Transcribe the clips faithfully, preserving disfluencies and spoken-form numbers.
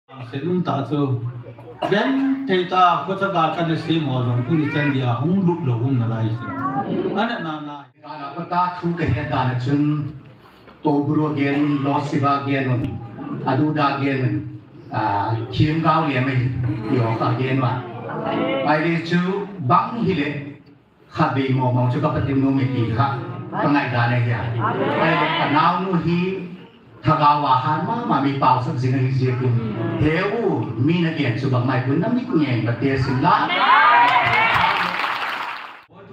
Ang se lum ta chu. Ven thei ta ko cha ga ka na se mo jong ku ni chan dia hung lut lo hung na lai se. Ana na na. Ka na ko ta thu ka he da na chun. To buro gen, lo siva gen, adu da gen, a, kim gao le mai, yo ka gen wa. Ai de chu bang hi le. Kha bei mo mo chu ka Pathen nom e ti kha ka ngai da le hia. Ai le ka nau nu hi thagau a han mama mi pau sak jing ahi jeh in. He u mi na gen chu bang mai kun na mi kun ngen ba te sim la.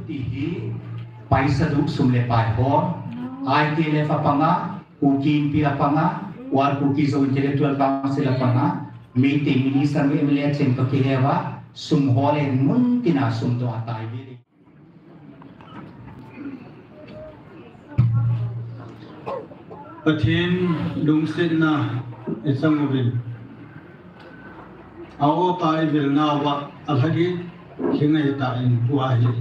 Ti hi paisa du sum le pai ho. I T L F a panga, Kuki Inpi a panga, World Kuki Zo Intellectual Council a panga, Meeting Minister, M L A chen ka kihe wa, sum ho le mun tina sum to atai ve. Pathen lungsetna i chang uvin. A o ta i vil na wa a lhagi hi ngai ta in tua hi.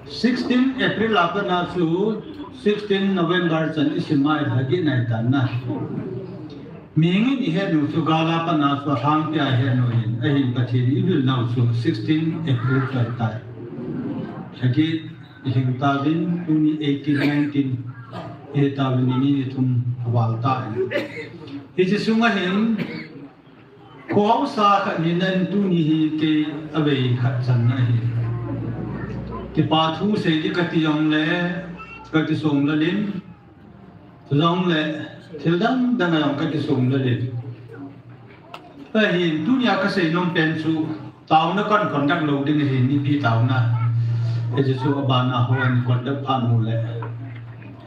Sixteen April a kana chu sixteen November chan i simai lhagi nai ta na. Mihing in i het nu chu gala pana chu a thang pia i het nu in, ahin Pathen i vil nau chu sixteen April chu ahi tai. Lhagi i hing ta vin, tuni eighteen, nineteen, i he ta vin, ni ni thum a val ta in. Hiche sunga hin, khosa khat ni nan tuni hi kei a vei khat chan na hi. Kipa thu sei di ka ti jong le, ka ti song la lin, Chujong le, thil dang dang a jong ka kisum le le. Ahin, tunia ka seinom pen chu, taona kan conduct lou ding ahin, ipi taona. Hiche chu abana hon conduct phat u le.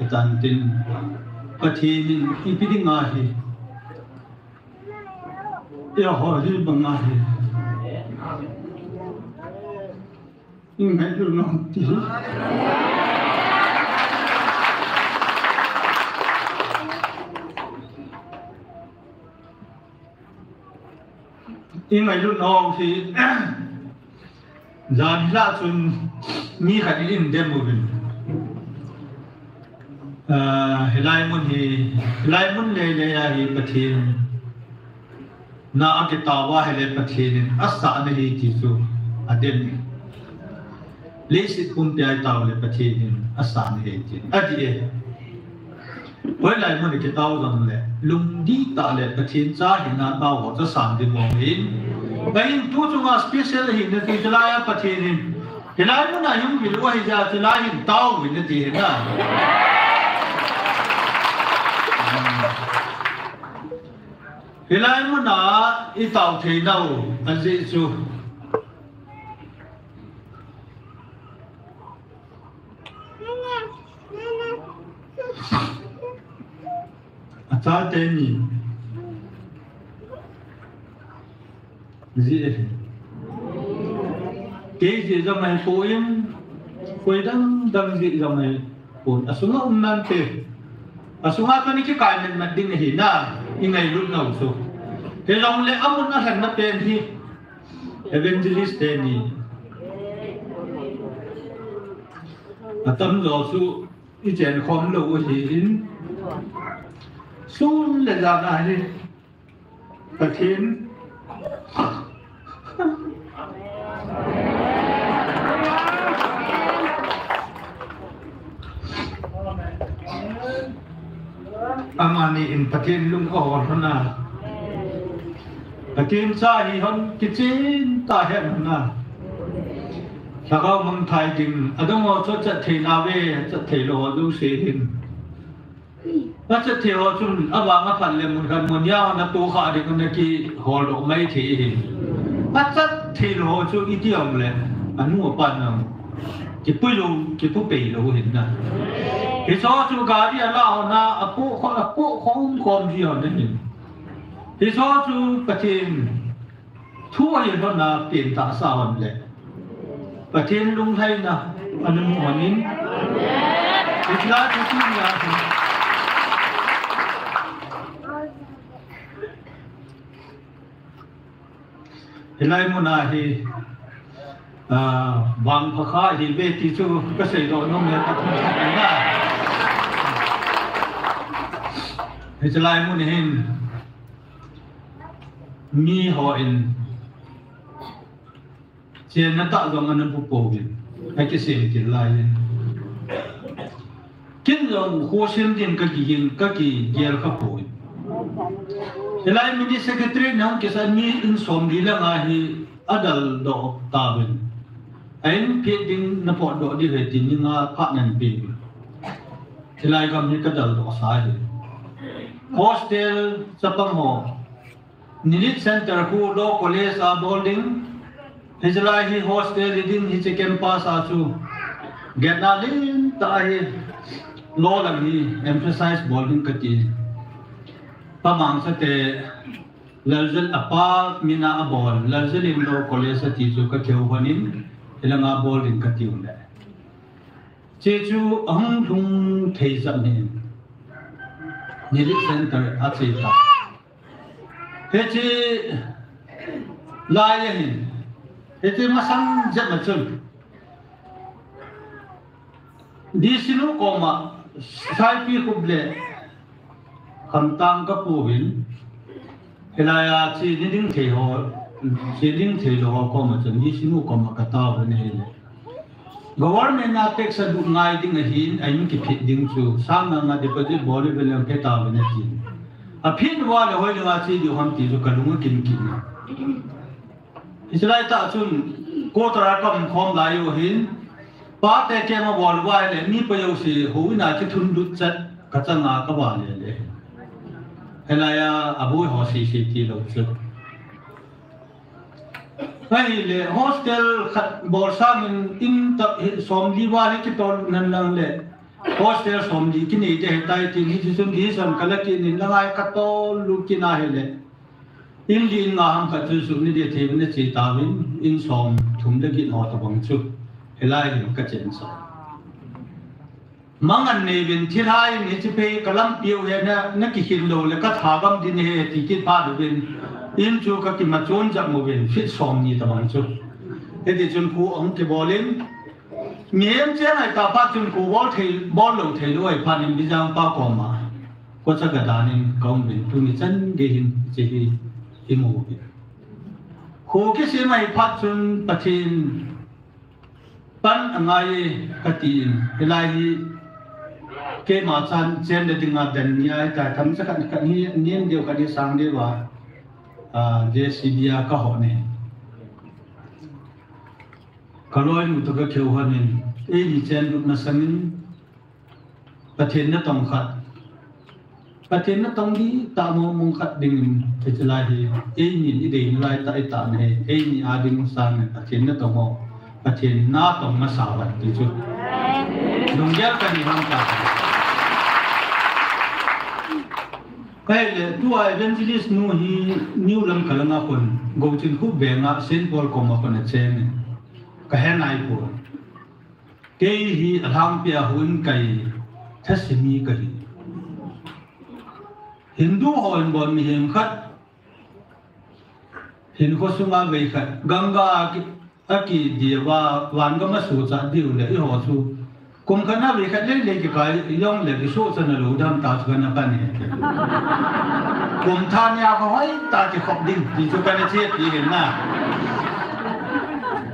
Hitan tin, Pathen in ipi ding ahi. Eiho hi bang ahi. I ngailut nom ti. I ngailut nom ti. Jan hila chun mi khat in dem uvin. Ah, hilai mun hi, hilai mun lele a hi Pathen na a kitao a hile Pathen in asah na hi ti chu a dem. Leiset pumpi a i tao le Pathen in asah na hi ti a di e. Hoilai mun a kitao jong le, lungdih tah le Pathen cha hina tao ho chu asan di mong in. Ahin tu chunga special hina ti chu lai a Pathen in. Hilai mun a hung vil u ahi jeh a chu lai hin tao uvin ati hina. Hilai mun a i tao thei nau, ajeh chu. A chate ni. Jeh. Kei jeh jong ahipoi, koi dang dang jeh jong ahipoi. A sunga um nante. A sunga kani kikai man man ding ahi na, i ngailut nau chu. Hijongle amun a lhenna pen hi. Evangelist te ni. Atamjo chu i chen khom lou ahin. Sun le jan ahi. Pathen. Amani in Pathen lung ahol lhon a. Pathen cha hi lhon kichen tah a het lhon a. Lhagao mangthai ding, adang ho chu achat thei nauve, achat thei lou ho jouse hin. Achat thei ho chun, avang aphat le mun khat mun a na toh kha ding na kihol doh mai thei hin. Achat thei lou ho chu iti um le, anu apa na. Kipui lou, kipu pei lou hin na. Hicho chu gari ala ho na, apoh kho, apoh kho um khom ji ho na hin. Hicho chu Pathen thu ahil lhon a pen tahsa hon le. Pathen lunglhaina ana mu hon in. Hiche lai thu tuni a hin. Hilai mun a hi, ah, vangpha kha hi ve ti chu ka seidoh nom e, Pathen khat in na. Hiche lai mun hin, mi hon chenna tah jong ana bu pouvin, akisem kit laiyin. Kin jong khosim din kakihin, kakigel kha pouvin. Hilai mini secretary nahung kisa mi in somli le nga hi adaldoh tauvin. A in phet ding napotdoh diu ahi tin ni nga phat nahin peuvin. Hilai gam hi kadaldoh sa ahi. Hostel chapang ho, Nilit Center khu Law College a bol ding, hichelai hi hostel hi ding, hiche campus a chu. Genna lentah ahi, Law lang hi emphasize bol ding kati. Pa Mangsa te, Lalzal apa mina abol, Lalzal in Law College ati chu kakihou lhonin, hilanga bol ding kati u le. Hiche chu ahung lhung thei jep in, Nilit Center a che ta. Hiche lai ahin, hiche masang jep a chun, D C nu koma Saipikhup le Khamtang kapouvin, hilai a che ni ding thei ho, che ding thei lou ho koma chun D C nu koma kataovin ahile. Government a tax aduh ngai ding ahin, a in kiphet ding chu, sang nga nga deposit bol le veleng kataovin ati. Aphet uva le hoilanga che diu ham ti chu kalung akin kin. Hichelai tah chun, quarter a kaum khom lai u hin, pate kema bol uva le, mi pa jouse, houin a kithun lut chet, kachanga kava le le. Hilai a, aboi ho sese tilou chu. Ahile, hostel khat bol sangin, in tah hi somli val hi kitol nan lang le, hostel somli kinei te hetai tin, hiche chun decision kala kit in, langai katol lut kit ahile. In li in nga ham khat chu sum ni dia thei uvin ache tauvin, in somthum le get ho tabang chu. Hilai hin kachen sa. Mangan neivin thilha in hiche pei kalampiu hi na, nakikhin lou le katha gam ding ahi ti kit phat uvin. In chu kakimachon jep uvin, feet somni tabang chu. Hiti chun khu ahung kibol in. Mihem cheng ahi ta phat chun khu bol thei, bol lou thei lou ahi phat in Bijang pa koma. Kocha kadanin kaum uvin tuni chan gei hin hiche hi imu uvin. Khu kisem ahi phat chun Pathen pan angai e kati in, hilai hi keima chan chen le dinga den ni ahi ta, tam cha khat khat hi nin deu khat hi sang deu a, a, J C B a kahon e. Kaloinu toh kakihou lhonin, eini chen lut masangin, Pathen natong khat. Pathen natong dihtah mong mong khat dingin, hiche lai hi, eini idei nalai tah itah na hi, eini a ding sangin, Pathen natong ho, Pathen natong masa uva ti chu. Lunggel kahin hon tai. Ahile, tua evangelist nu hi, New Lamka langa khun, Gouchinkhup venga, Saint Paul koma khun achengin. Kahe nai poi. Kei hi alhangpia houin kai, thase mi kahi. Hindu hon bol mihem khat, hinkho sunga vei khat, Ganga a ki, akidia uva, van gam asuhchat diu le, eiho chu. Kum khat na vei khat lei lei kikai, jong le kisuhchat na lou dan ta chu kana pan e. Kum thah nia kahoi ta kikhop ding, ti chu kana che ti hin na.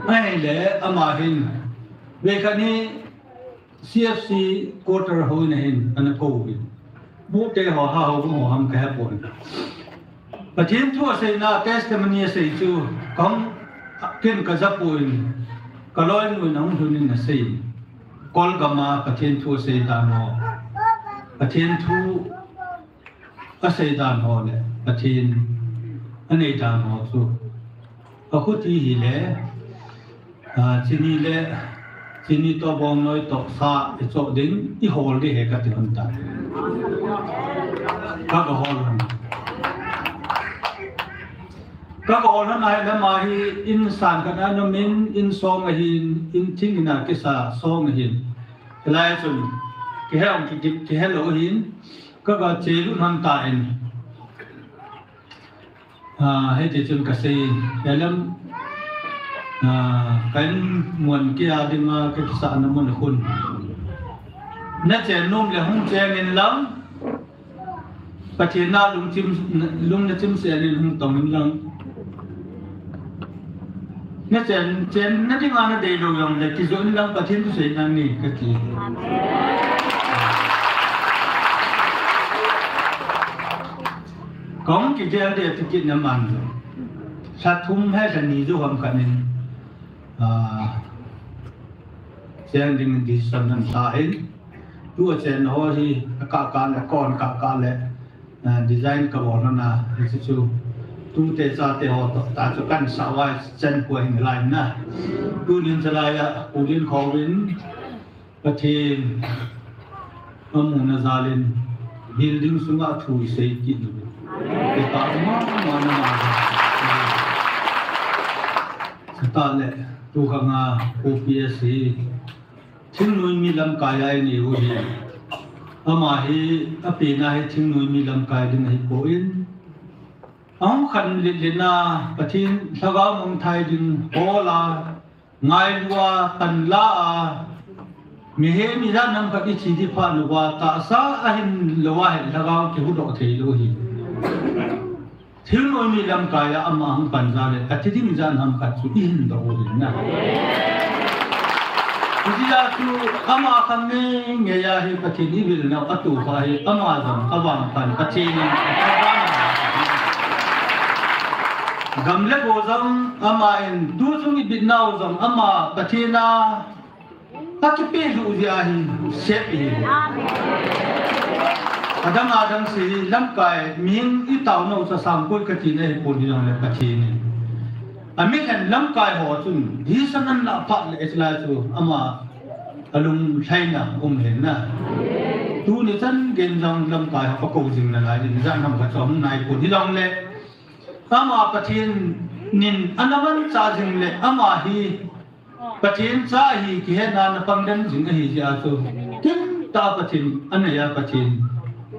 Ahile, ama hin. Vei khat hi C F C quarter houin ahin, ana kou uvin. Bute ho, ha ho, bung ho ham kahe pon. Pathen thu aseina, testimony asei chu, kahung kin kaja pon, kaloinu in ahung lhun in asei. Kol gam a Pathen thu asei dan ho. Pathen thu asei dan ho le, Pathen anei dan ho chu. Akhuti hile, a, chini le, chini toh bongnoi toh sa ichoh ding, ihol ding ahi kati lhon tai. Kaga hol lhon. Kaga hol lhon ahile ama hi in san khat ana um in, in song ahin, in thing in a kisa song ahin. Hilai chun, kihe um ki, ki, kihe lou ahin, kaga che lut lhon tan. A, hiti chun kasei, helam, a, kain mun kia dinga kakisahna mun khun. Nachen nom le hung cheng in lang, Pathen a lungchim, lung nachim sel in hung tong in lang, Nachen, chenna dinga nadei lou jongle, kijoh in lang Pathen thusei nanei kati. Kahung kigel ding ati kit na man jong. Lha thum he lha ni jou ham khat in. Ah, cheng ding decision nasa in. Tua chen ho hi, ka ka le, kon ka ka le. Ah, design kabol na, hichu chu. Tute chate ho toh, ta chu kansah uva, chen kua hin lai na. Tunin chalai a, Pu Linkhouvin, Pathen, amuna jal in, building sunga thu isei kit nu. Kipa mama na. Seta le, tu khanga, O P S hi, Thingnoi mi lamkai a inei u hi. Ama hi, apena hi thingnoi mi lamkai ding ahipoi. Ahung khan lit lit na, Pathen lhagao mangthai ding, hol a, ngailu a, tanla a, mihem ijat ham khat ithi ding phat uva, tahsa ahin lou a hin lhagao kihuhdoh thei lou hi. Thingnoi mi lamkai a ama hung pan jal le, athi ding ijat ham khat chu ihin doh u ahi na. Hijeh a chu ama kha ngei ngei a hi Pathen ivil nau atoh kha hi ama jong avangphat Pathen in. Gam le go jong ama in tu chung ibit nau jong ama Pathen a Akipehlut jeh ahi, sep ahi. Adang adang se hi lamkai, mihing itao nau chu asangpoi kati na hipon hijongle Pathen in. Amithen lamkai ho chun, decision alah phat le ichelai chu ama alunglhaina um ahi na. Tuni chan gei jong lamkai ho kakou jing nalai, ijat ham khat chu ahung naipon hijongle. Ama Pathen in ana manchah jing le ama hi Pathen cha ahi kihetna ana pang den jing ahi jeh a chu. Kin tah Pathen, anei a Pathen.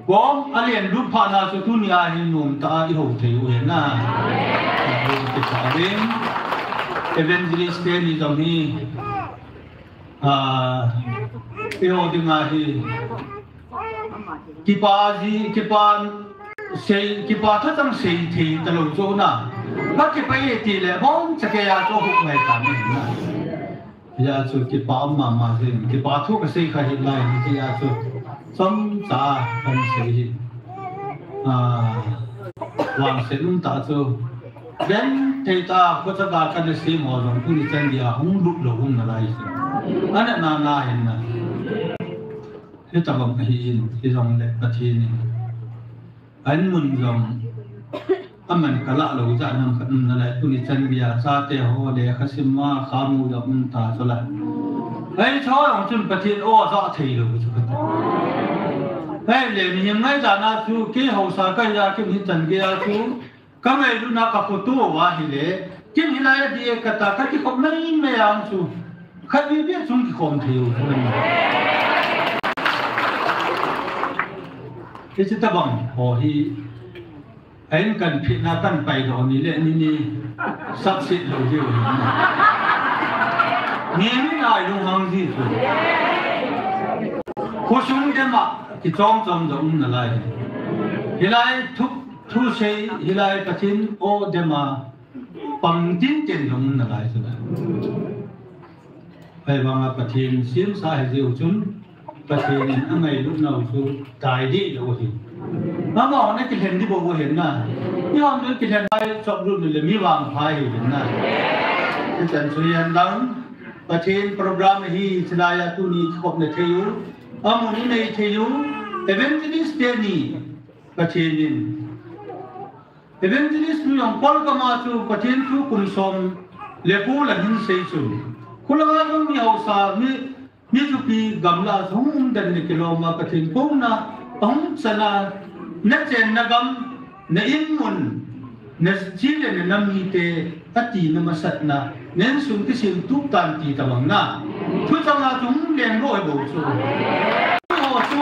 Kom alen lut phat na chu tuni a hi nom tah a iho thei u ahi na. Evangelist teni jong hi. Ah, eiho dinga hi. Kipa ji, kipa sei, kipa thachang sei thei talou chu na. Kakipah e tile, bon chakei a chu huk ngai ta ni na. Hijeh a chu kipa um mama jing, kipa thu kasei kha hilai ni hijeh a chu. Chomcha kasei hi. Ah, vangset um tah chu. Genthei tah a, khocha ga kana sem ho jong tuni chan gei a hung lut lou um nalai chu. Ana nana hin na. Hitabang ahin, hijongle Pathen in. An mun jong, aman kalah lou jat ham khat um nalai, tuni chan gei a, chate ho le, lekha sim a, khamu jong um ta chu la. Hei, chu jong chun Pathen o ja thei lou chu kati. Hei, le mihem ngaichat na chu, kei haosa kahi a, ken hichan gei a chu, Ka ngailutna ka photo uva ahile, ken hilai a D A kata, ka kikhop maimai a chu, khatvei beh chung kikhom thei u chu. Hiche tabang ho hi, a in kan phitna kan paidoh ni le ni ni, succeed lou diu. Ni ni nai lunghang ji chu. Khosung dem a, kichom chom jong um nalai. Hilai thup Thusei hilai Pathen o dem a pang tinten jong um nalai chu la. Ahivanga Pathen semsa ahi jeh u chun, Pathen in angailut nau chu tai deh lou ahi. Amaho ana kilhen ding bou ahi na. Eihon jong kilhen lai chop lut le mi vangpha ahi na. Hichan chu hihen lang, Pathen program hi chulai a tuni kikhopna thei u, amun inei thei u, evangelist teni, Pathen in. Evangelist nu jong Paul kama chu Pathen thu kum som le ko la hin sei chun. Khulanga jong mi haosa, mi, mi thupi gamla a hung um den le kilom a Pathen kona, ahung chan a, na chenna gam, na in mun, na chi le na nam mite, Ati na masatna, nen sung kisem tup tan ti tabang na. Thuchang a chung leng loi bou chu. Ho chu,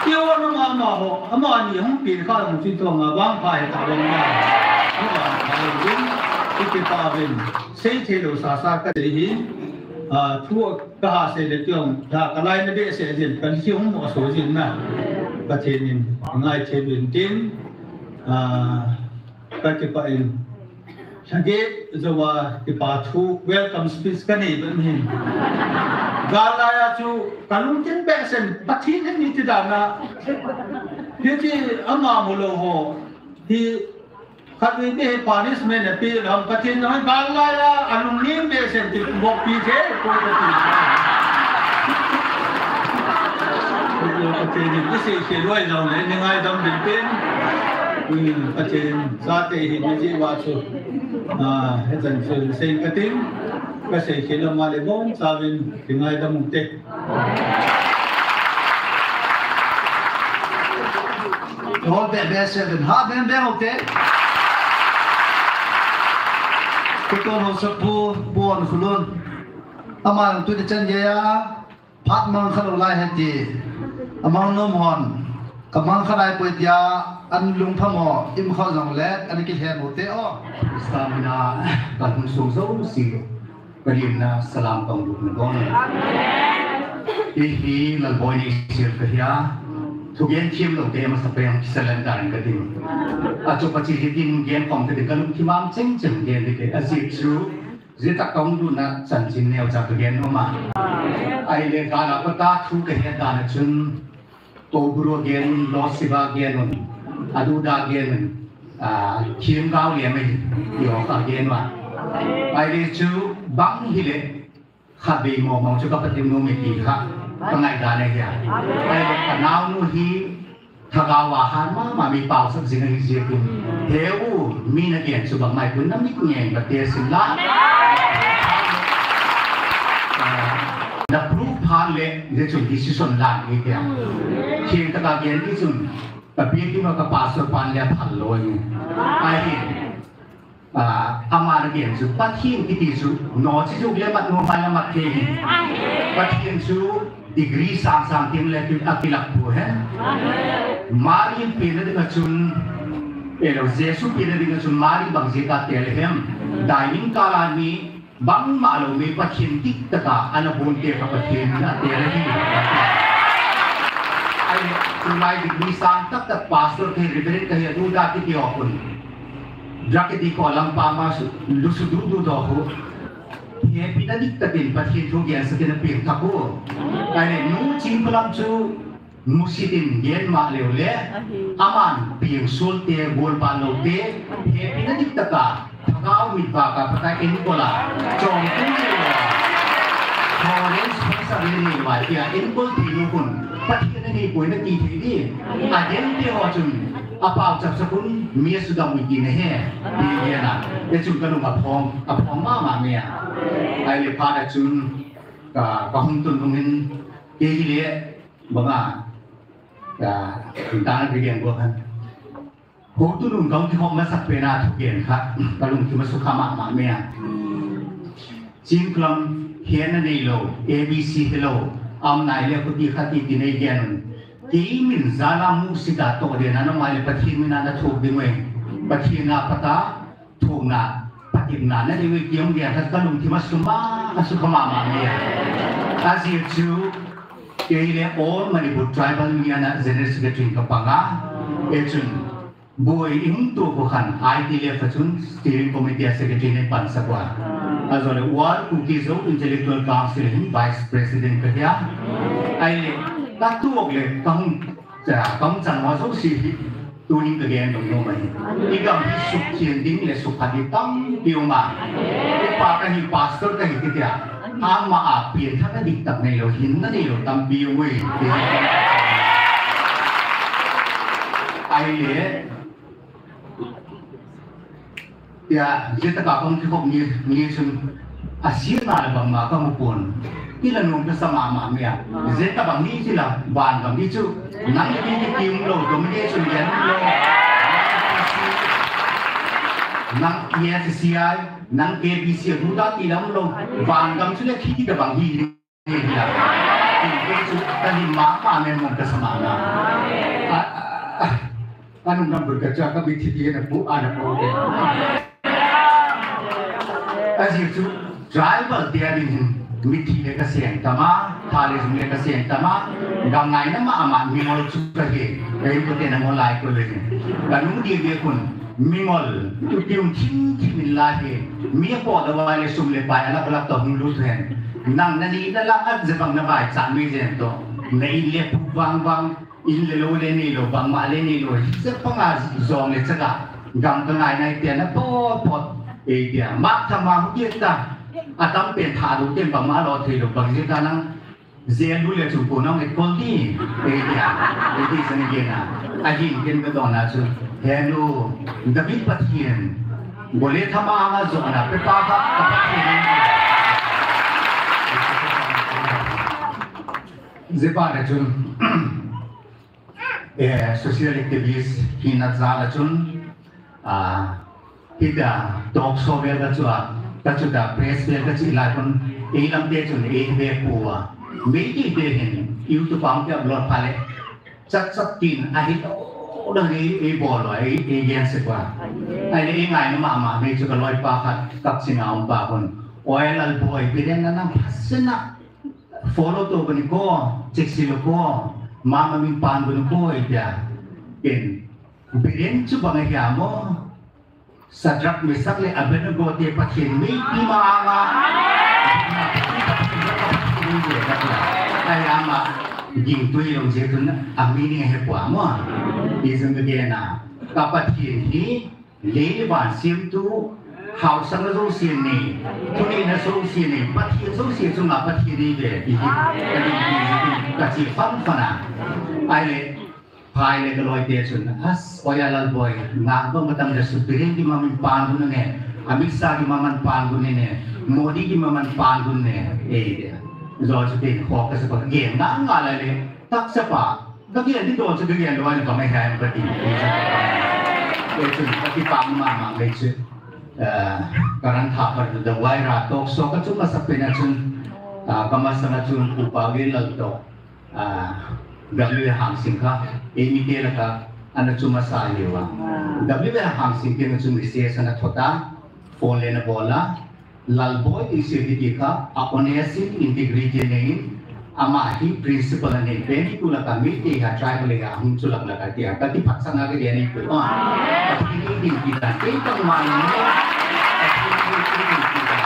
kio na mama ho, amani hung pen kha hung chi tabang a vangpha hi tabang na. Vangpha hi ding, kiti pa vin. Sei thei lou sasa kasei hi. Ah, thu kaha sei le kiong, ha kalai na behseh jin, kali hung mo so jin na. Pathen in, ngai thei vin tin. Ah, kakipah in. Thagate jouva kipa thu welcome speech kanei bep hin. Gal laiya chu kalungthim behseh in Pathen in iti dan a. Hiche ama mulou ho hi khatvei beh hi punishment apeh lou ham, Pathen in gal laiya alungnem behseh in ti bokpi thei poi kati. Pathen in isei se loi jongle nei ngaidam ding pen. Pathen in chate hi ni ji wa chu. Ah, hichan chu sei kating. Kasei khel lou ma le bou chauvin kingaidam ute. All the best, seven. Ha, beng beng ute. Kuton ho sapu, Pu Onkhulun. Ama tuni chan geiya, phat mang kha lou lai hen ti. Amang nom hon. Ka mang kha lai poi tia, ana lungphamo, im kha jongle, ana kilhem ute o. Stamina, kalung sung jouse. Ka limna salam kong duk na bong. Amen. Hihi Lalboi ni sil ka hia. Thugen thiem lou te masa peng kisalan dan ka ding. Achu pachi hitin gen kong ka ding ka lungthim a cheng cheng gen ding ke. Ajeh chu, jita kong duna chanchin neocha ka gen nom a. Ahile gal a pat a thu ka het dan a chun, Kobro gen un, Losiba gen un, Aduda gen un, ah, Themgao le mai, Yoka gen un. Ahile chu bang hile, khatvei mo mo chu ka Pathen nom e ti kha, ka ngaidan ahi a. Ahile ka naonu hi, Thagao a han mama mi paosap jing ahi jeh in. He u, mi na gen chu bang mai pun na mit ngeng ba te sin la. Ah, na proof phan le, je chun decision la ni tia. Theng taka gen ni chun, ka pi ti ma ka pastor pan le phal lou ni. Ahi. Ah, ama na gen chu, Pathen kiti chu, no chi chu le mat no mai la mat thei hi. Pathen chu degree sang sang ting le ki, a kilak pu hen. Mari pen na ding a chun, elo Jesu pen na ding a chun, Mari bang jeh a tel hem. Dining kala ni, bangma lou mi Pathen dik taka, ana bon te ka Pathen na tel hi. Ai, tulai degree sang tak tak pastor ke, reverend ke, Aduda kiti ho pun. Drug addict ho lampa ma su, lusu dudu do ho. Hepina dik takin Pathen thu gensa kin a peng tha ko. Ahile nu Chingkhulam chu musit in gen ma leu le. Aman peng sul te, gol pan lou te. Hepina dik taka, Thagao mit vaka pata enkol a. Chom tung leu le. Orange phung sa le ni wa tia enkol ti nu kun. Pathen a nei poi na ti thei di. A den te ho chun. Apao chap sakun, mi asudam ui ti na he. Ti hian a. E chun ka lung aphong, aphong mama mi a. Ahile phat a chun, ka, ka hung tun lungin, kei hi le, banga, ka, tun ta na bi gen ko han. Ho tu lung kong ki hok masak pen a thugen kha, ka lungthim a sukha mama mi a. Chingkhulam, hian a nei lou, A B C helou, am nai le khuti khati ti nei gen. Kei min jal a musit a toh den a na mai le Pathen min a na thuk ding ui. Pathen a pata, thukna, patepna, na nei ui kiam gen kha ka lungthim a suma, a sukha mama mi a. Ajeh chu, kei le All Manipur Tribal Union a General Secretary ka pang a. E chun, Boi, i hung tup u khan, I T L F a chun steering committee a secretary nei pansak ua. Ajole World Kuki Zo Intellectual Council hin vice president ka hi a. Ahile, ka tup le, ka hung, ka hung chan ua jouse hi, tunin ka gen dong nom ahi. I gam hi sukhen ding le sukha ding tampi um a. I pa ka hi pastor ka hi kiti a. Ama a pian thak a dik tak nei lou, hinna nei lou, tampi um ui. Ahile, tia, jeta ka kong ki hok ni, ni sun, a sir na le bang ma ka mu pon. Ti la nung ka sa mama mi a. Jeta bang ni ti la, ban bang ni chu. Nang ni ki ki um lou, domination gen lou. Nang yes C I. Nang K B C a duda ti lam lou, van gam chu le khi ti ka bang hi, hi, hi la. Ti, ti chu ka lim ma pa men mong ka sa ma na. A, a, a, anung number ka cha ka mithi ti na pu, a na pu. Ajeh chu, tribal te a ding hin, mithi le ka seng ta ma. Tha le jung le ka sen tama, gam ngaina mama mingol chu ka hi, ka hi ko te na ngol lai ko le. Ka nung di ve kun, mingol, tu tiung thim thim in la hi, mi a po da vai le sum le pai a lak lak to hung lut hen. Nang na ni na lak at je bang na vai cha mi jen to, na in le pu vang vang, in le lo le ni lo, bang ma le ni lo, hi se panga jong le cha ka, gam ka ngai nai te na po po, e tia, mak tha ma hu tia ta, a tam pen tha du ten bang ma lo thei lo, bang je ka nang, Jen lu le chung ko nong et kol di. Ei dia. Ei di san ge na. A hin ken ka don na chu. He nu. David Pathian. Bole thama nga jo na pe pa ka ka Pathian. Je pa na chun. Eh, social activist hi na za la chun. Ah, Hita talk show vel ka chu a, ka chu ta press vel ka chi lai kun, ei lam te chun ei ve pu a. Mei ti te hin, YouTube ang te upload pha le. Chat chat tin a hi to, dang ei, ei bol lo, ei, ei gen se kwa. Ai le ei ngai na ma ma, mei chu ka loi pa khat, kap ching a um pa kun. Oi lal boy, bi den na nam phasena. Follow to bani ko, check si lo ko, mama min pan bani ko, ei tia. Ken, Biren chu bang ahi a mo? Sadrak, Mesak le Abednego te Pathian meipi ma anga. Ahi ama gingtui long je tun a meaning ahi pua mo? Ism begena. Ka Pathian hi lei le van siamtu, hausang na jouse nei, thuneina jouse nei, Pathian jouse chunga Pathian nei ve, ti hi. Ka gingtui ka chi fan fan a. Ahile, Phai le ka loi te chun, as, oya lal boy, nga ko matang da su piring ki mamin pan gun ne, Amit Shah ki maman pan gun ne, Modi ki maman pan gun ne, e de. Zo chu tin ho ka sa pa gen nga nga la le, tak sa pa, ka gen di do chu ka gen lo ni pa mai hai ka ti. E chun, ka ti pa ma ma le chu. Eh, ka ran tha par da wai ra talk show ka chu ma sa pe na chun, ah, ka ma sa na chun ku pa ge lal to. Ah, W A Hangsing kha, ei mi te la ka, ana chu ma sa liu a. W A Hangsing te na chu mi se sa na thota, phone le na bola, Lalboi i se di ki kha, a honesty, integrity nei, ama hi principle nei, pe ni tu la ka mi te ha tribal le ha hung chu lak la ka ti a, ka ti phat sa na ke de ni ku. Ah, ka ti ni din ki ta, ke ka ma ni, ka ti ni din ki ta.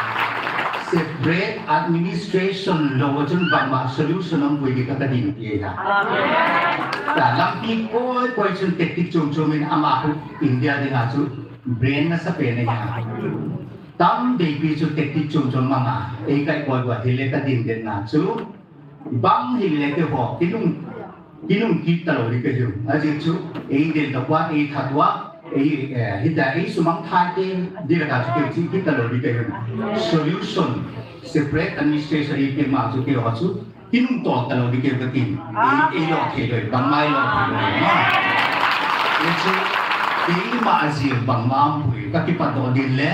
Separate administration lo chun bangma solution um pui di ka ka din ti ha. Amen. Ta lampi koi koi chun tactic chom chom in ama hu India dinga chu brain na sa pe na ha. Tam dei pi chu tactic chom chom mama. Ei kai koi koi hile ka din den na chu. Bang hile ke ho. Kinung Kinung kit talou di kahiu. Ajeh chu, ei del tah ua, ei that ua, ei, eh, hita ei sumang thai te, di la ka chu kei chi kit talou di kahiu. Solution, separate administration ei pe ma chu kei ho chu, kinung tol talou di kahiu katin. Ei, ei lo thei loi, bang mai lo thei loi, no? Ei chu, keima ajil bang ma ampui, ka kipat doh din le,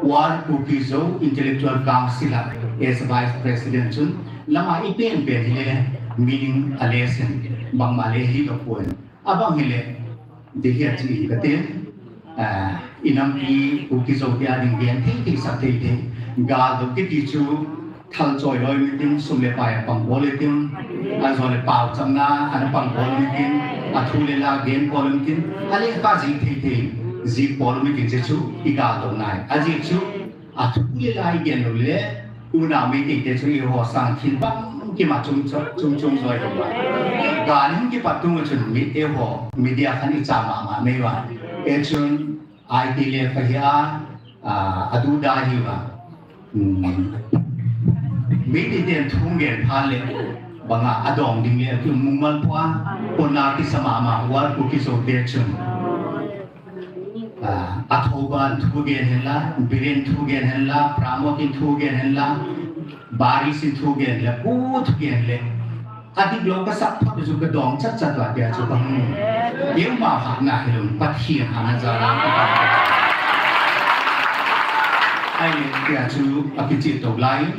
World Kuki Zo Intellectual Council a, as Vice President chun, Lama i pen pen hile, meaning a lesson, bangma le hi doh pon. Abang hile, di hi a chi ka te, ah, i nampi Kuki Zo te a ding gen thei thei sak thei thei. Gal doh kiti chu, thal choi loi mitin, sum le pai a pang bol mitin, a zo le pau cham na, ana pang bol mitin, a thu le la gen bol mitin, a le pa ji thei thei, ji bol mitin che chu, i gal doh nai. A ji chu, A thu le la i gen lou le, unau Meitei te chu i ho sang thil bang kima chung chung chung chung joi lou va. Gal in kipat tung chun mi te ho, media khan i cha mama mai va. E chun, I T le fa hi a, a, a du da hi va. Hmm. Meitei ten thu gen pha le, banga a dong ding le, ki mungmal pua, kona kisa mama, World Kuki Zo te chun. Ah, a Thoba in thu gen hen la, Biren thu gen hen la, Pramod in thu gen hen la, Baris in thu gen la, ku thu gen le. A dik lou ka sak phot chu ka dong chat chat va tia chu ka hmu. Keima hatna hi lou, Pathian hatna jal a. Ai tia chu a kichi to lai,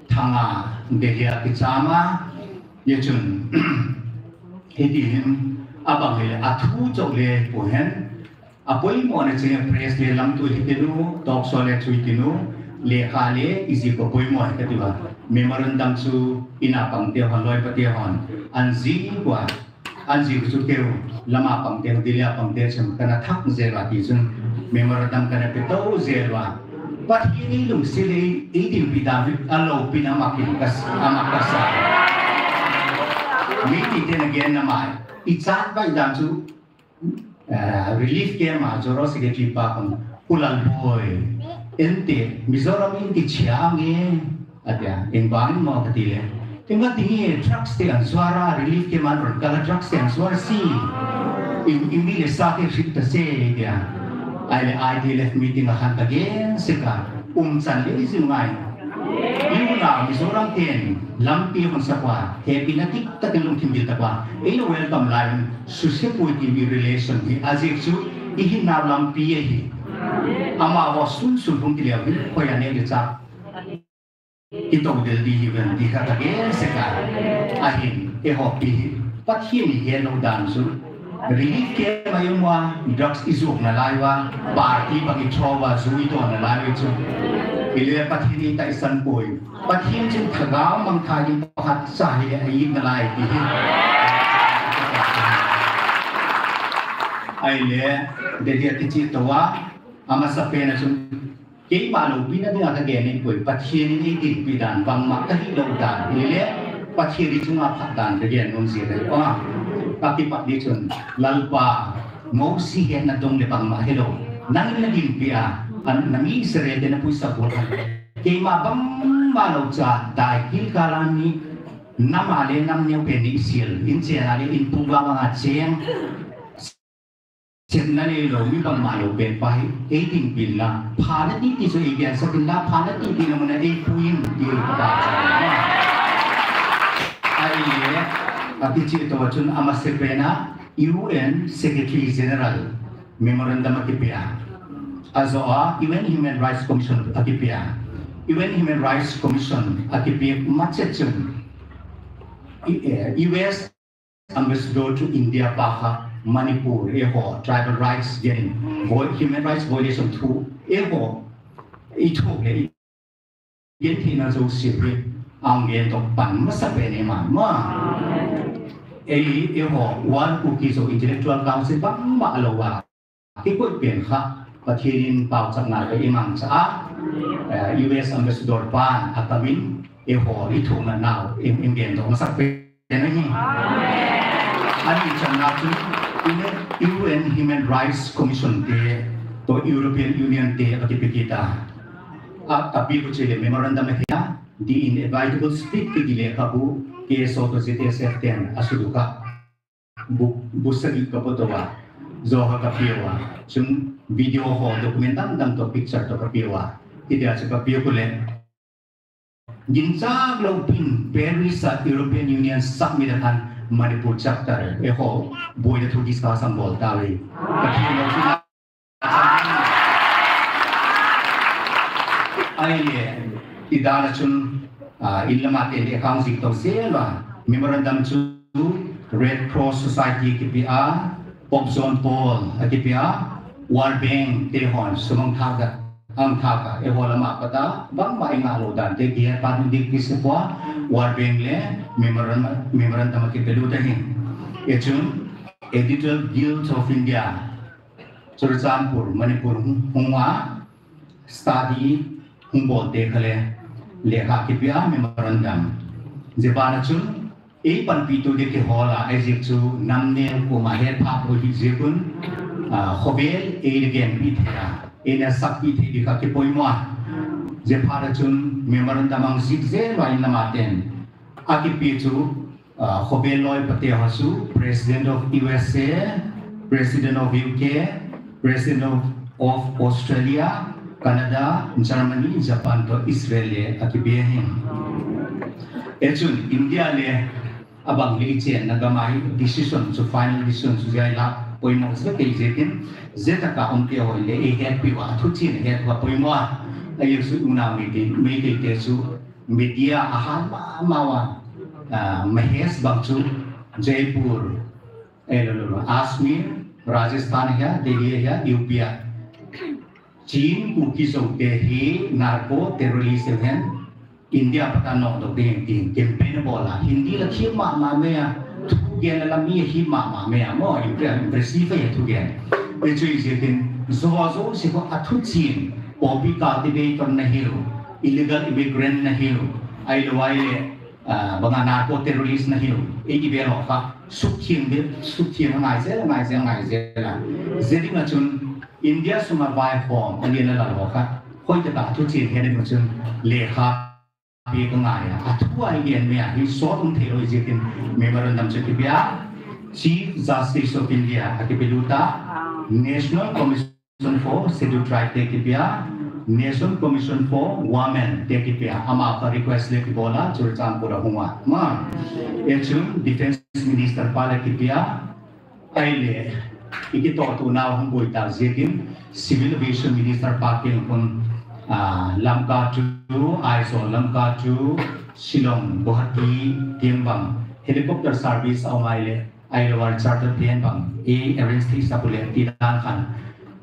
thanga, Delhi a kichama, ye chun, hiti hin, abang hile, a thu chok le po hen, A poimo na ching press le lamtu hi tinu, talk show le chui tinu, lekha le ijih ko poimo ahi kati uva. Memorandum chu in a pangte hon, loipa te hon an jih uva, an jih chu keu, lam a pangte, Delhi a pangte chun kana thak jel uva ti chun memorandum kana pe to jel uva. Pathen in lungset le eidinpi dan hi aloupina amakin kas-, ama kasa. Meitei ten again nama, ichan pai dan chu, eh, relief camp a General Secretary pa kon, Pu Lalboi, ente, Mizoram in kichia nge, atia, eng bang mo kati le. Eng kati nge, drugs te an suara, relief camp a ron kala drugs te an suara si. In, in mi le sa te rit ta se, tia. Ahile I T L F meeting a han ta gen seka, umchan le jing ngai. Iuna Mizoram ten lampi hon sakva, hepina tik takin lungthim dil takva. Eina welcome lai, suse pui ti mi relation hi, ajeh chu ihinna lampi ahi. Amaho sunsun hung kile hin, khoi a neh le chah kitoh del ding ahi ven ti kha ka gen seka. Ahin, eiho pi hi Pathen in ihet lou dan chu, relief camp a i um uva, drugs i jot nalai uva, party bang i tho uva, ju i don nalai uva chu. Ile Pathen in eitaisan poi. Pathen chun thagau mangthah in pakhat cha hi le a it nalai ti hi. Ahile, Delhi a kichih tou a, amasapen a chun, keima loupina dinga ka gen in poi, Pathen in eidinpi dan, bangma ka hih lou dan, hile, Pathen i chunga phat dan ka gen nom jing ahi. Aw, ka kipat ni chun, Lalpa, Mosi hetna dong le bangma helou. Nangin na dinpi a, an, na mi Israel te na puisah bol a. Keima bangma lou cha, dai kilkal a mi, nam a le nam neo pen ni sil, in chen a le in pu vang a cheng. Chepna neilou, mi bangma lou pen pa hi, eidinpi in la, pha nati ti chu eigensak in la, pha nati ti na mun a eipui in ti ka ba chu. Ahile, akichih tou chun amasapen a U N Secretary General memorandum akipe a. Ajo a U N Human Rights Commission akipe a. U N Human Rights Commission akipe ma chet chun, i-, eh, U S Ambassador to India pa kha Manipur, eiho, tribal rights gen, voi-, human rights violation thu, eiho, i thu le, i gen thina jouse hi, ang gen to pan masapen e ma, ma. Ei, eiho, World Kuki Zo Intellectual Council bangma lou a. Kikoi pen kha, Pathen in paochapna ka imang cha a, eh, U S Ambassador pan a kamin, eiho, i thumna nau, in, in gen to masapen ahi. Ani channa chu, U N Human Rights Commission te, to European Union te, akipe kit a. A, api ku chele memorandum ahi a, The Inevitable Split kiti lekhabu, K S O to Z S F ten, asudu ka. Bu, bu sagi ka poto a, jo ho ka pia uva. Chun video ho document dang dang to picture to ka pia uva. Hitia chu ka pia ku le. Ginchak lou pin Paris a European Union Summit a khan Manipur chapter eiho boina thu discuss ang bol ta ve. Ka pia lou pin a Ahile, i dan a chun, ah, in lama te le account jing to sel a, memorandum chu Red Cross Society akipe a, Pope John Paul akipe a, World Bank te hon sum ang thak a, ang thak a, eiho lama pat a, bangma i ngah lou dan te kihe pat ding kisei poi, World Bank le memorandum, memorandum akipe lut ahi. Hichun, Editor Guild of India, Churachandpur, Manipur hung, hung a study hung bol te kha le, lekha kipe a memorandum. Hijeh a chun, ei panpi tu ding kihol a, ajeh chu nam neo koma het pha poi hijeh un, ah, khovel ei le genpi thei a, ei le sakpi thei ding kha kipoimo a. Hijeh a chun memorandum ang jih jel uva in lama ten. Akipe chu Ah, khovel loipa te ho chu, President of U S A, President of U K, President of, of Australia, Canada, Germany, Japan to Israel le akipe ahi. Hichun India le abang le ichenna gam a hi decision chu, final decision chu jai la poimo chu kei jeh in, jeh tah a um te ho le eihetpi uva, thu chin het uva poimo a. Ajeh chu unau Meitei, Meitei te chu, media a hal mama uva, ah, Mahesh bang chu Jaipur, eh, lo, lo, lo, Ajmer, Rajasthan ahi a, Delhi ahi a, U P a. Chin Kuki Zo te hi narco terrorist hen India pata nok dok ding tin campaign bol a, Hindi la khi ma ma me a, thu gen la mi hi ma ma me a, mo impressive a thu gen. Pe chui je tin zo zo si ko a thu chin, poppy cultivator na hiu, illegal immigrant na hiu, ai lo ai le, ah, banga narco terrorist na hiu, e ki be lo kha, suk thing de, suk thing ngai je, ngai je, ngai je la. Je ding a chun, India sunga vaihom, a lian a lal ho kha, hoi te ta thu chin he ding a chun, lekha, pi ka ngai a, a thu a i gen me a, hi sot um thei lo i ziakin memorandum chu kipia, Chief Justice of India a kipelut a, National Commission for Scheduled Tribe te kipia, National Commission for Women te kipia, ama ka request le kibola, Churachandpur a hung a. Ma, e chun Defense Minister pa le kipia, Ai le, i kitoh tu nau hung boi ta ziakin, Civil Aviation Minister pa keng kun, ah, Lamka chu, Aizawl Lamka chu, Shillong, Guwahati, tiang bang, helicopter service a um ai le, ai le war charter plane bang, e arrange thei sap u le, ti dan khan,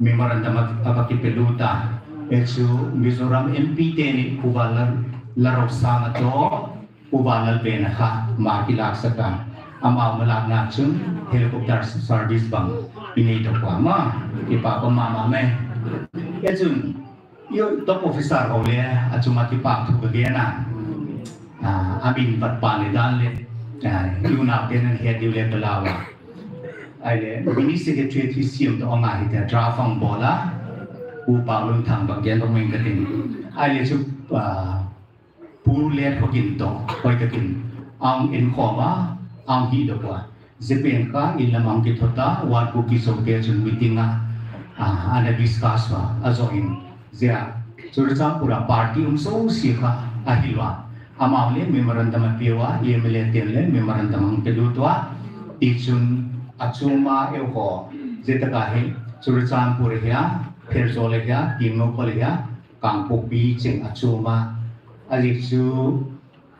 memorandum a, a va kipelut a. E chu, Mizoram M P te ni, Pu Vanlalrosanga toh, Pu Vanlalvena kha, ma kilak saka. Ama ma lak na chun, helicopter service bang, i nei to kwa ma, kipa ko ma ma me. E chun, yo top officer ho le, a chun ma kipa thu ka gen a. Ah, a min vat pa le dan le, ah, yu na te nan he diu le ka la wa. Ai le, mini secretary thi siam to nga hi te draft ang bola, Pu Paulun Thang bang gen to meng ka tin. Ai le chu, ah, Pu Letkhogin toh, hoi takin, ang inkhom a, ang hi doh a. Japan kha, in lam ang kithot a, One Kuki Zo te chun meeting a, a, ana discuss a, a zo in, zia, Churachandpur a party um so si kha, a hi lua. Amau le memorandum a pia ua, M L A te le memorandum ang pelut ua, ti chun, a chuma eu ho, zia taka hi, Churachandpur hia, Pherzawl hia, Tengnoupal hia, Kangpokpi cheng a chuma, a zi chu,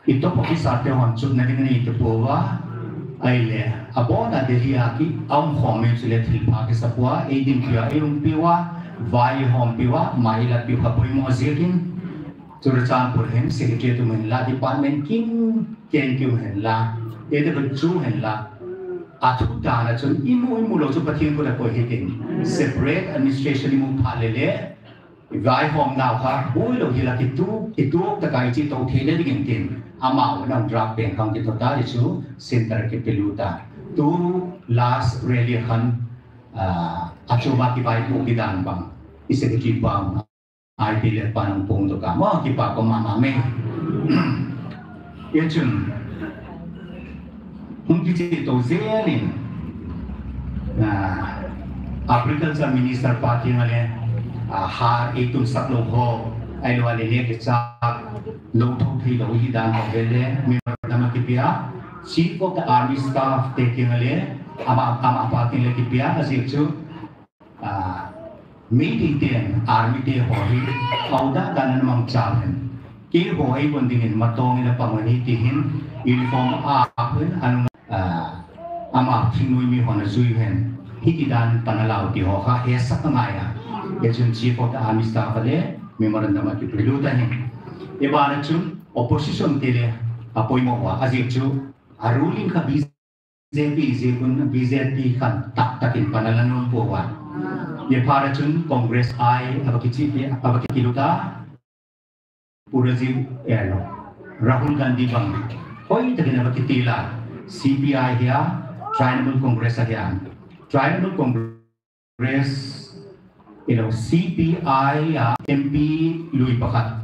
i top officer te hon chutna ding a nei te pua, ai le, a bon a Delhi a ki, a um khom e chu le thil pha kisa pua, ei din pia, ei um piu a, vai hom piu a, mai la piu kha poimo ziakin, Churachandpur hin, secretary tu hin la, department kin, ken kiu hin la, e de chu hin la, a thu ta na chun, imu, imu lo chu Pathian ko da ko hi tin, separate administration imu pha le le, Vaihom nau kha, boi lo hi la kitu, kitu, ta kai chi to thei le ding in tin. Amau nang drug pen khang kito ta di chu, center kipelut a. Tu last rally khan, ah, a chuma kivaipo kidan bang, i secretary bang, ai pi le pa nang pong to ka, mo kipa ko ma ma me. Ye chun, Hung kichih to zel in, ah, Agriculture Minister pa kiang a le, ah, har ei tunsak lou ho, ahilou le neh le chah lou tho thei lou hi dan ho vel le, memorandum a kipia, Chief of the Army Staff te kiang a le, ama, ama pa kiang le kipia, ajeh chu, Ah, Meitei ten army te ho hi, auda dan an mangcha hen. Keiho ei kon ding in matong in apang ani ti hin, uniform a ap hen, an, ah, ama thingnoi mi hon ajui hen. Hiti dan pan alau ti ho kha, he sak angai a. He chun Chief of the Army Staff a le, memorandum a kipelut ahin. Hi bana chun, opposition te le, apoimo uva, ajeh chu, a ruling kha B J P, B J P jeh un B J P khan tak tak in pan ala nom pouva. Hi phat a chun Congress ai, ava kichih, ava kilut a. Pu Rajiv, eh, no. Rahul Gandhi bang. Hoi takin ava kitil a. C P I hia, Trinamool Congress a hia. Trinamool Congress Congress, you know, C P I a M P lui pakhat,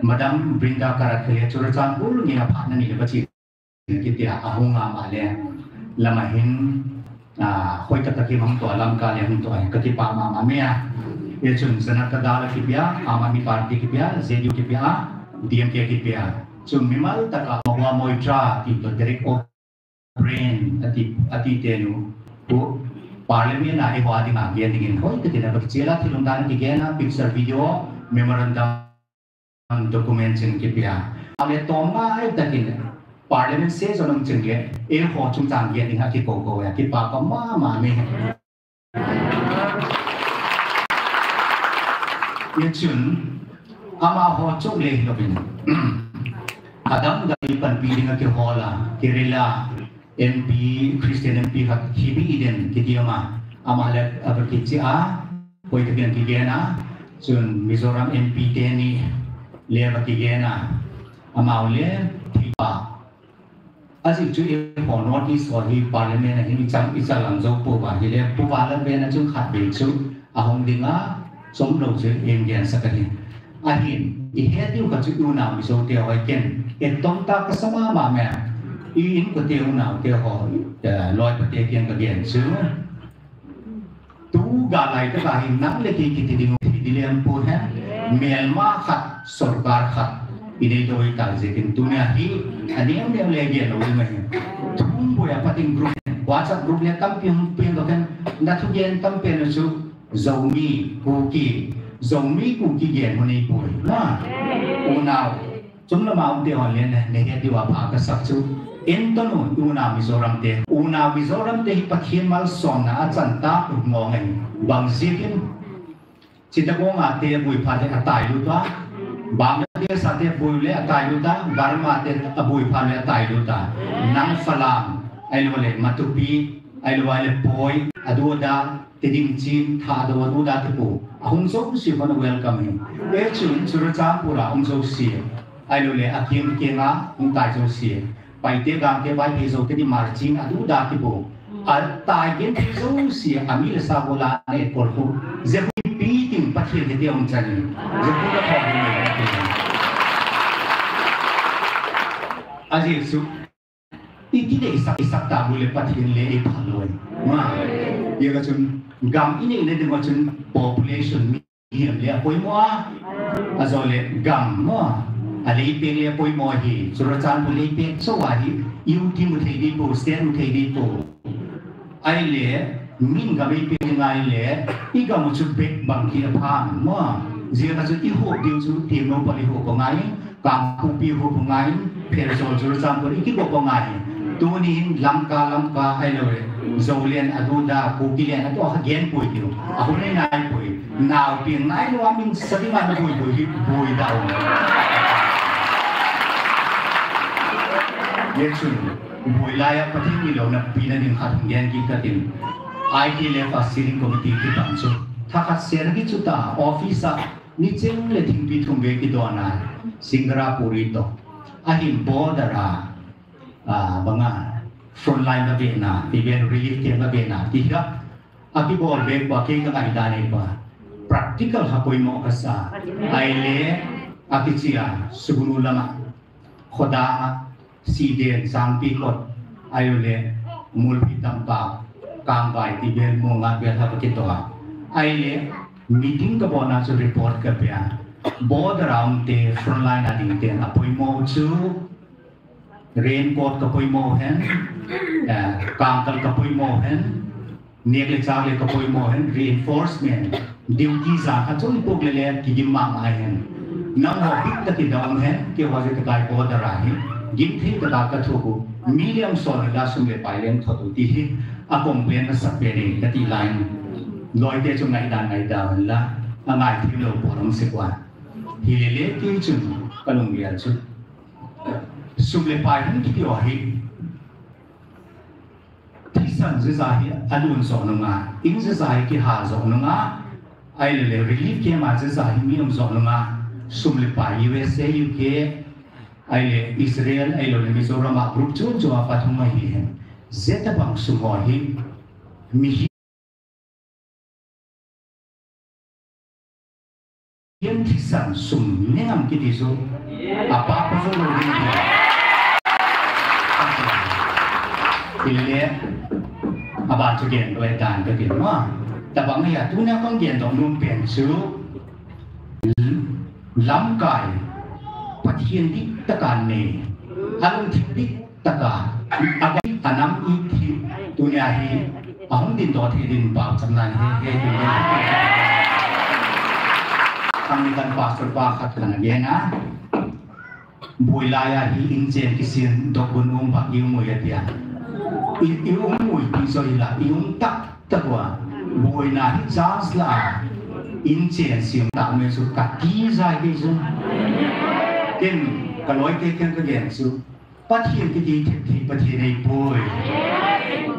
Madam Brinda Karat kha le Churachandpur ngen a phat na ni le vachi kitia ahung a ma le lama hin, ah, hoi tak tak hung to a Lamka le hung to a ka kipah ma ma me a. Hi chun Janata Dal kipia, Aam Aadmi Party kipia, J D U kipia, D M K kipia. Chun mimal taka Mahua Moitra ti to Derek O Brien, ati, ati tenu, pu, Parliament a eiho a dinga gen dingin hoi takin a kichih a thil umdan kigen a, picture, video, memorandum, document cheng kipia. Ale tom ngai takin Parliament session um cheng le, eiho chungchang gen ding a kikou kou e, kipah ko ma ma me. Hichun, amaho chule hilou in, adang dang panpi dinga kihol a, Kerala M P, Christian M P khat H B Eden kiti ama, ama le ava kichea, hoitah in kigen a, chun Mizoram M P teni le ava kigen a, amau le thipa. Ajeh chu eiho North East ho hi Parliament a hin ichang, ichang lang jou pouva, hile puva la vena chu khatvei chu ahung dinga, chomlou chu eihin gensah ahi. Ahin, ihet diu khat chu i unau Mizo te ho hi ken, ettom tah kasa mama me. I inkote unau te ho, eh, loipa te kiang kagen chu. Tu galai tah a hin nang le kei kiti ding, kiti ding lem poi hen. Melma khat, sorkar khat inei doi tah jeh in tunia hi, aneo neo le gen lou ding ahi. Thum boi a pating group, WhatsApp group le tampi hung peng doh hen, na thugen tampen chu Zomi, Kuki, Zomi, Kuki gen hung nei poi. Na, unau. Chomlama um te hon le, na, nahet diu a pha kasak chu. Entonu, unau Mizoram te. Unau Mizoram te hi Pathen malsomna achan tah u mong ahi. Bang jeh in. Chittagong a te aboi phat le atai lut a. Bangladesh a te aboi le atai lut a. Burma te aboi phat le atai lut a. Nang Falam, ahilou le Matupi, ahilou le Poi, adu ada, Tedim Chin, Thadou, adu ada te po. Ahung jouse hon welcome ahi. Hichun Churachandpur a um jouse. Ahilou le, aking king a, hung tai jouse. Paite, Gangte, Vaiphei, Zo, Tedim, Marching, adu ada te po. Atai gen te jouse, ami le sa bol a ne kol khu. Jeh khu ipi ting Pathen te te um chan. Jeh khu ka thou ni. Ajeh chu. I kidei sak, i sak tah bou le Pathen le i phalou. Ma. Hijeh a chun gam inei le ding a chun population mihem le apoimo a. Ajou le gam mo. Aleipek le apoimo hi. Churachandpur leipek chou ahi. U T mu thei ding pou, state mu thei ding pou. Ahile, min gam eipeh ngai le, i gam u chu bek bang hi aphan, mo. Hijeh a chu i hop diu chu, Tengnoupal i hop u ngai, Kangpokpi hop u ngai, Pherzawl, Churachandpur i kihop u ngai. Tuni hin Lamka, Lamka ahilou le, Zoland, adu ada, Kukiland, atu a kha gen poi diu. Ahung nei nai poi. Naopi nai lou a min sa ding a na boi boi hi boi da u. Hichun. Boi lai a Pathen milou na pina ding khat hung gen kit katin. I T L F a steering committee kipan chu. Thakhat sena kichu ta office a nicheng le thingpi thum vei kidon a Singapore toh. Ahin border a, a, banga frontline a vena, event relief camp a vena, ti hi a. Akibol vei pa kei ka ngaidan nei pa. Practical ha poimo kasa. Ahile, akichea, Sugnu lama. Khodang a, Siden, Sangpi kot, ahilou le, Mulpi Tampak, Kangvai, ti vel mo nga vel ha kitoh a. Ahile, meeting kabolna chu report kapea. Border a um te, frontline a ding ten, apoimo chu, raincoat kapoimo hen, eh, kangkal kapoimo hen, Nek le chak le kapoimo hen reinforcement. Duty jan khat chu ipok le le kigim mama hen. Nangho bit tah kidong hen, keiho jeh a kakai border a hi. Gim thei tah a kathoh u. Mi le um son la sum le pai leng thot u ti hi. A complain nasat pen e kati lai. Loite chu ngaidan ngaidan la. Angai thei lou po lom se kwa. Hilele kei chun kalunggel chu. Sum le pai hin kiti u hi. Thisan jeh a hi alun jo nunga, in jeh a hi kihal jo nunga, ahilou le relief camp a jeh a hi mi um jo nunga, sum le pai U S A, U K, ahile Israel, ahilou le Mizoram a group chom chom a pat hung ahi hen. Jeh tabang sum ho hi, mihem Hiam thisan sum nengam kiti chu. Apa pa chu lo ding. Ile, aban chu gen loi dan ka tin ma. Tabang hi a tuna kong gen dong nom pen chu. Lamkai. Pathian dik takan nei. Alung thim dik taka, a, anam i thi, tunia hi, ahung ding doh thei ding pau cham nan he, he, he, he. Kami kan pastor pa khat kan a gen a. Boi lai a hi in chen kisin dok gun um bak i um ui a tia. I, i um ui ti so i la, i um tak tak ua. Boina hi chance la. In chen siam ta me chu ka ti jai kei chu. Ken ka loi te ken ka gen chu. Pathian kiti thei thei Pathian ei poi.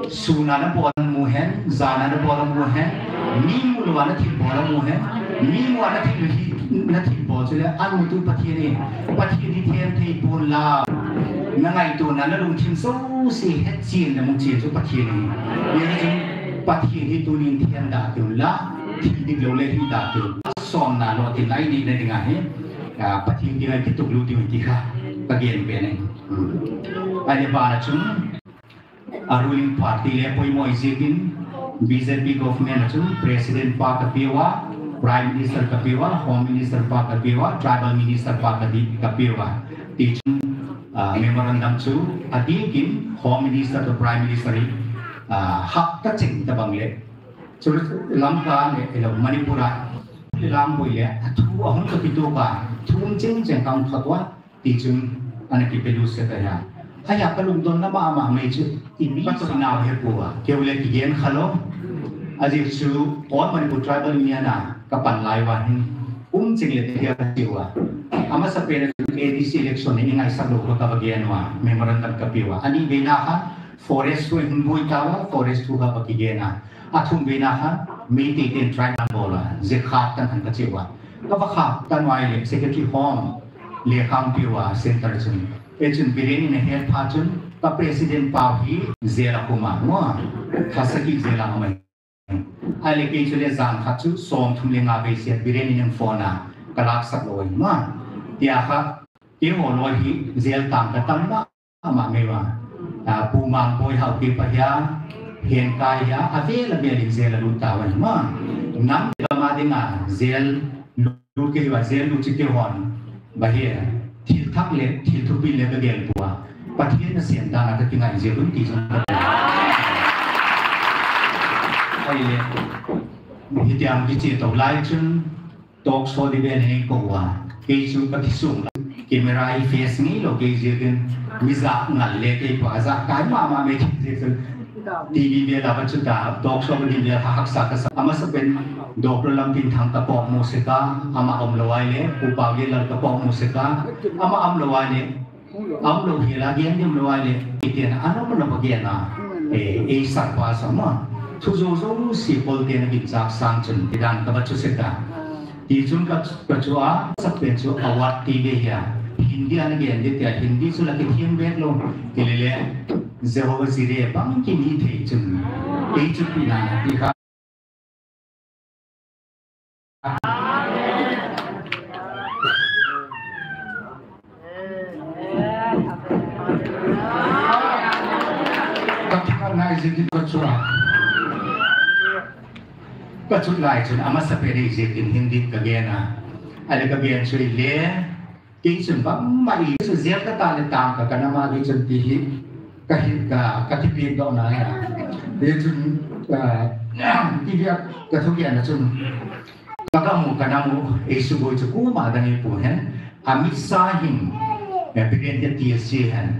Suna na bol mu hen, jana na bol mu hen, mi mu lo na thil bol mu hen, mi mu na thil hi na thil bol chu le an mu tu Pathian ei. Pathian hi thei thei pon la. Na ngaito na na lungthim so si het chin na mu chin chu Pathian ei. Ye chu Pathian hi tunin thei da tu la. Thil dik lo le hi da tu. Som na lo ti lai ni na ding a hi. Ah, Pathian ding a kituk lu ding ti kha. Ka gen be ne. Hmm. Ahile bana chun, a ruling party le poimo i jeh in B J P government a chun President pa ka pe uva, Prime Minister ka pe uva, Home Minister pa ka pe uva, Tribal Minister pa ka di, ka pe uva. Ti chun, ah, memorandum chu a dik in Home Minister to Prime Minister in, ah, hap ta cheng ta bang le. Chu Lanka le, elo Manipur a, le lang boi le, a thu a hung ka pi to ka, thu um cheng cheng ka hung phat uva. Ti chun ana kipe lut sek ahi. Ahi a ka lungdon na mama mai chu i mi ka choi nau he pua. Keu le kigen kha lo. Ajeh chu All Manipur Tribal Union a ka pan lai uva hin. Um ching le tia ka chi uva. Amasapen a chu A D C election ni ngai sa lo ka ka va gen uva. Memorandum ka pe uva. Ani ve na kha forest thu hin bui ta uva. Forest thu ka va kigen a. A thum ve na kha Meitei ten tribe lang bol a. Je khat tan han ka chi uva. Ka va kha tan uva le Secretary Home. Lekha hung pe uva center chun. Ei chun Biren in a het phat chun ka president pa hi jail a khum a, mo. Khasaki jail a khum a. Ahile kei chu le jan khat chu som thum le nga vei sia Biren in phone a ka lak sak lo ahi, mo. Tia kha keiho loi hi jail tang ka tam ma ma mai uva. Ah, Pu Mangboi Haokip a hia, Henkai hia, avel avel in jail a lut ta uva ahi, mo. Nam le gam a dinga jail lut kei uva, jail lut chu keihon, ba hi, thil thak le, thil thupi le ka gel pua. Pathen nasem dan a ka kingai jeh un ti jong ka. Ahile, hitiang kiche to lai chun, talk show di ven hin ko uva. Kei chu ka kisung la. Camera i face ngai lo kei jeh in, mi ja ngal le kei pa ja kai mama me kei jeh in. T V vel a va chu ta, talk show vel a ha haksa ka sa. Amasapen, Doctor Lamtinthang ka kong mu sek a, ama um lou ahile, Pu Paogenlal ka kong mu sek a, ama um lou ahile, um lou hel a gen dim lou ahile, itian a nom nom a gen a, eh, ei sar pa sa ma. Thu jo jo si pol ten a ginchak sang chun, tidan ka va chu sek a. Ti chun ka, ka chu a, sa pen chu award ti ve hia. Hindi a na gen de tia, Hindi chu la kithiam bek lou. Ti le le, Jehovah Jireh bang kini thei chun. Ei chu pi na na ti kha. Ka khat na i jeh in ka chu a. Ka chu lai chun amasapen i jeh in Hindi ka gen a. Ahile ka gen chu i le. Kei chun bangma i chu jail ka ta le tang ka, ka nam a kei chun ti hi. Ka hi ka, ka ti pi do na ya. Kei chun, ah, ti bia ka thu gen a chun. Ka gam u, ka nam u, ei suboi chu kuma dang ei pu hen. Amit Shah hin, eh, Biren hi ti si hen.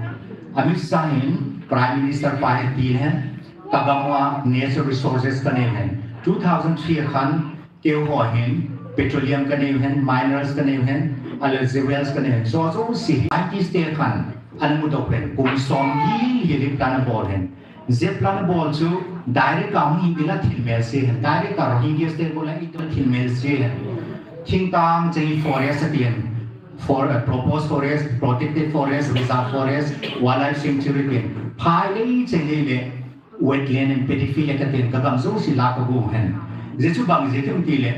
Amit Shah hin, Prime Minister pa hi ti hen. Ka gam u a natural resources ka nei hen. Two thousand three khan, keiho hin, petroleum ka nei hen, minerals ka nei hen, aleh jewels ka nei hen. So, so si, scientist te khan, ana mu dok hen, kum som hi, hi lim ka na bol hen. Zep plan bol chu direct a hung hin ding la thil mel se hen. Direct a Rohingya te bol la i to thil mel se hen. Thingtang chei forest a ti hen. For a proposed forest, protected forest, reserve forest, wildlife sanctuary ti hen. Phai le chei le le wetland and pedophilia ka ti hen ka gam jo si la ka gu hen. Zia chu bang zia ti um ti le.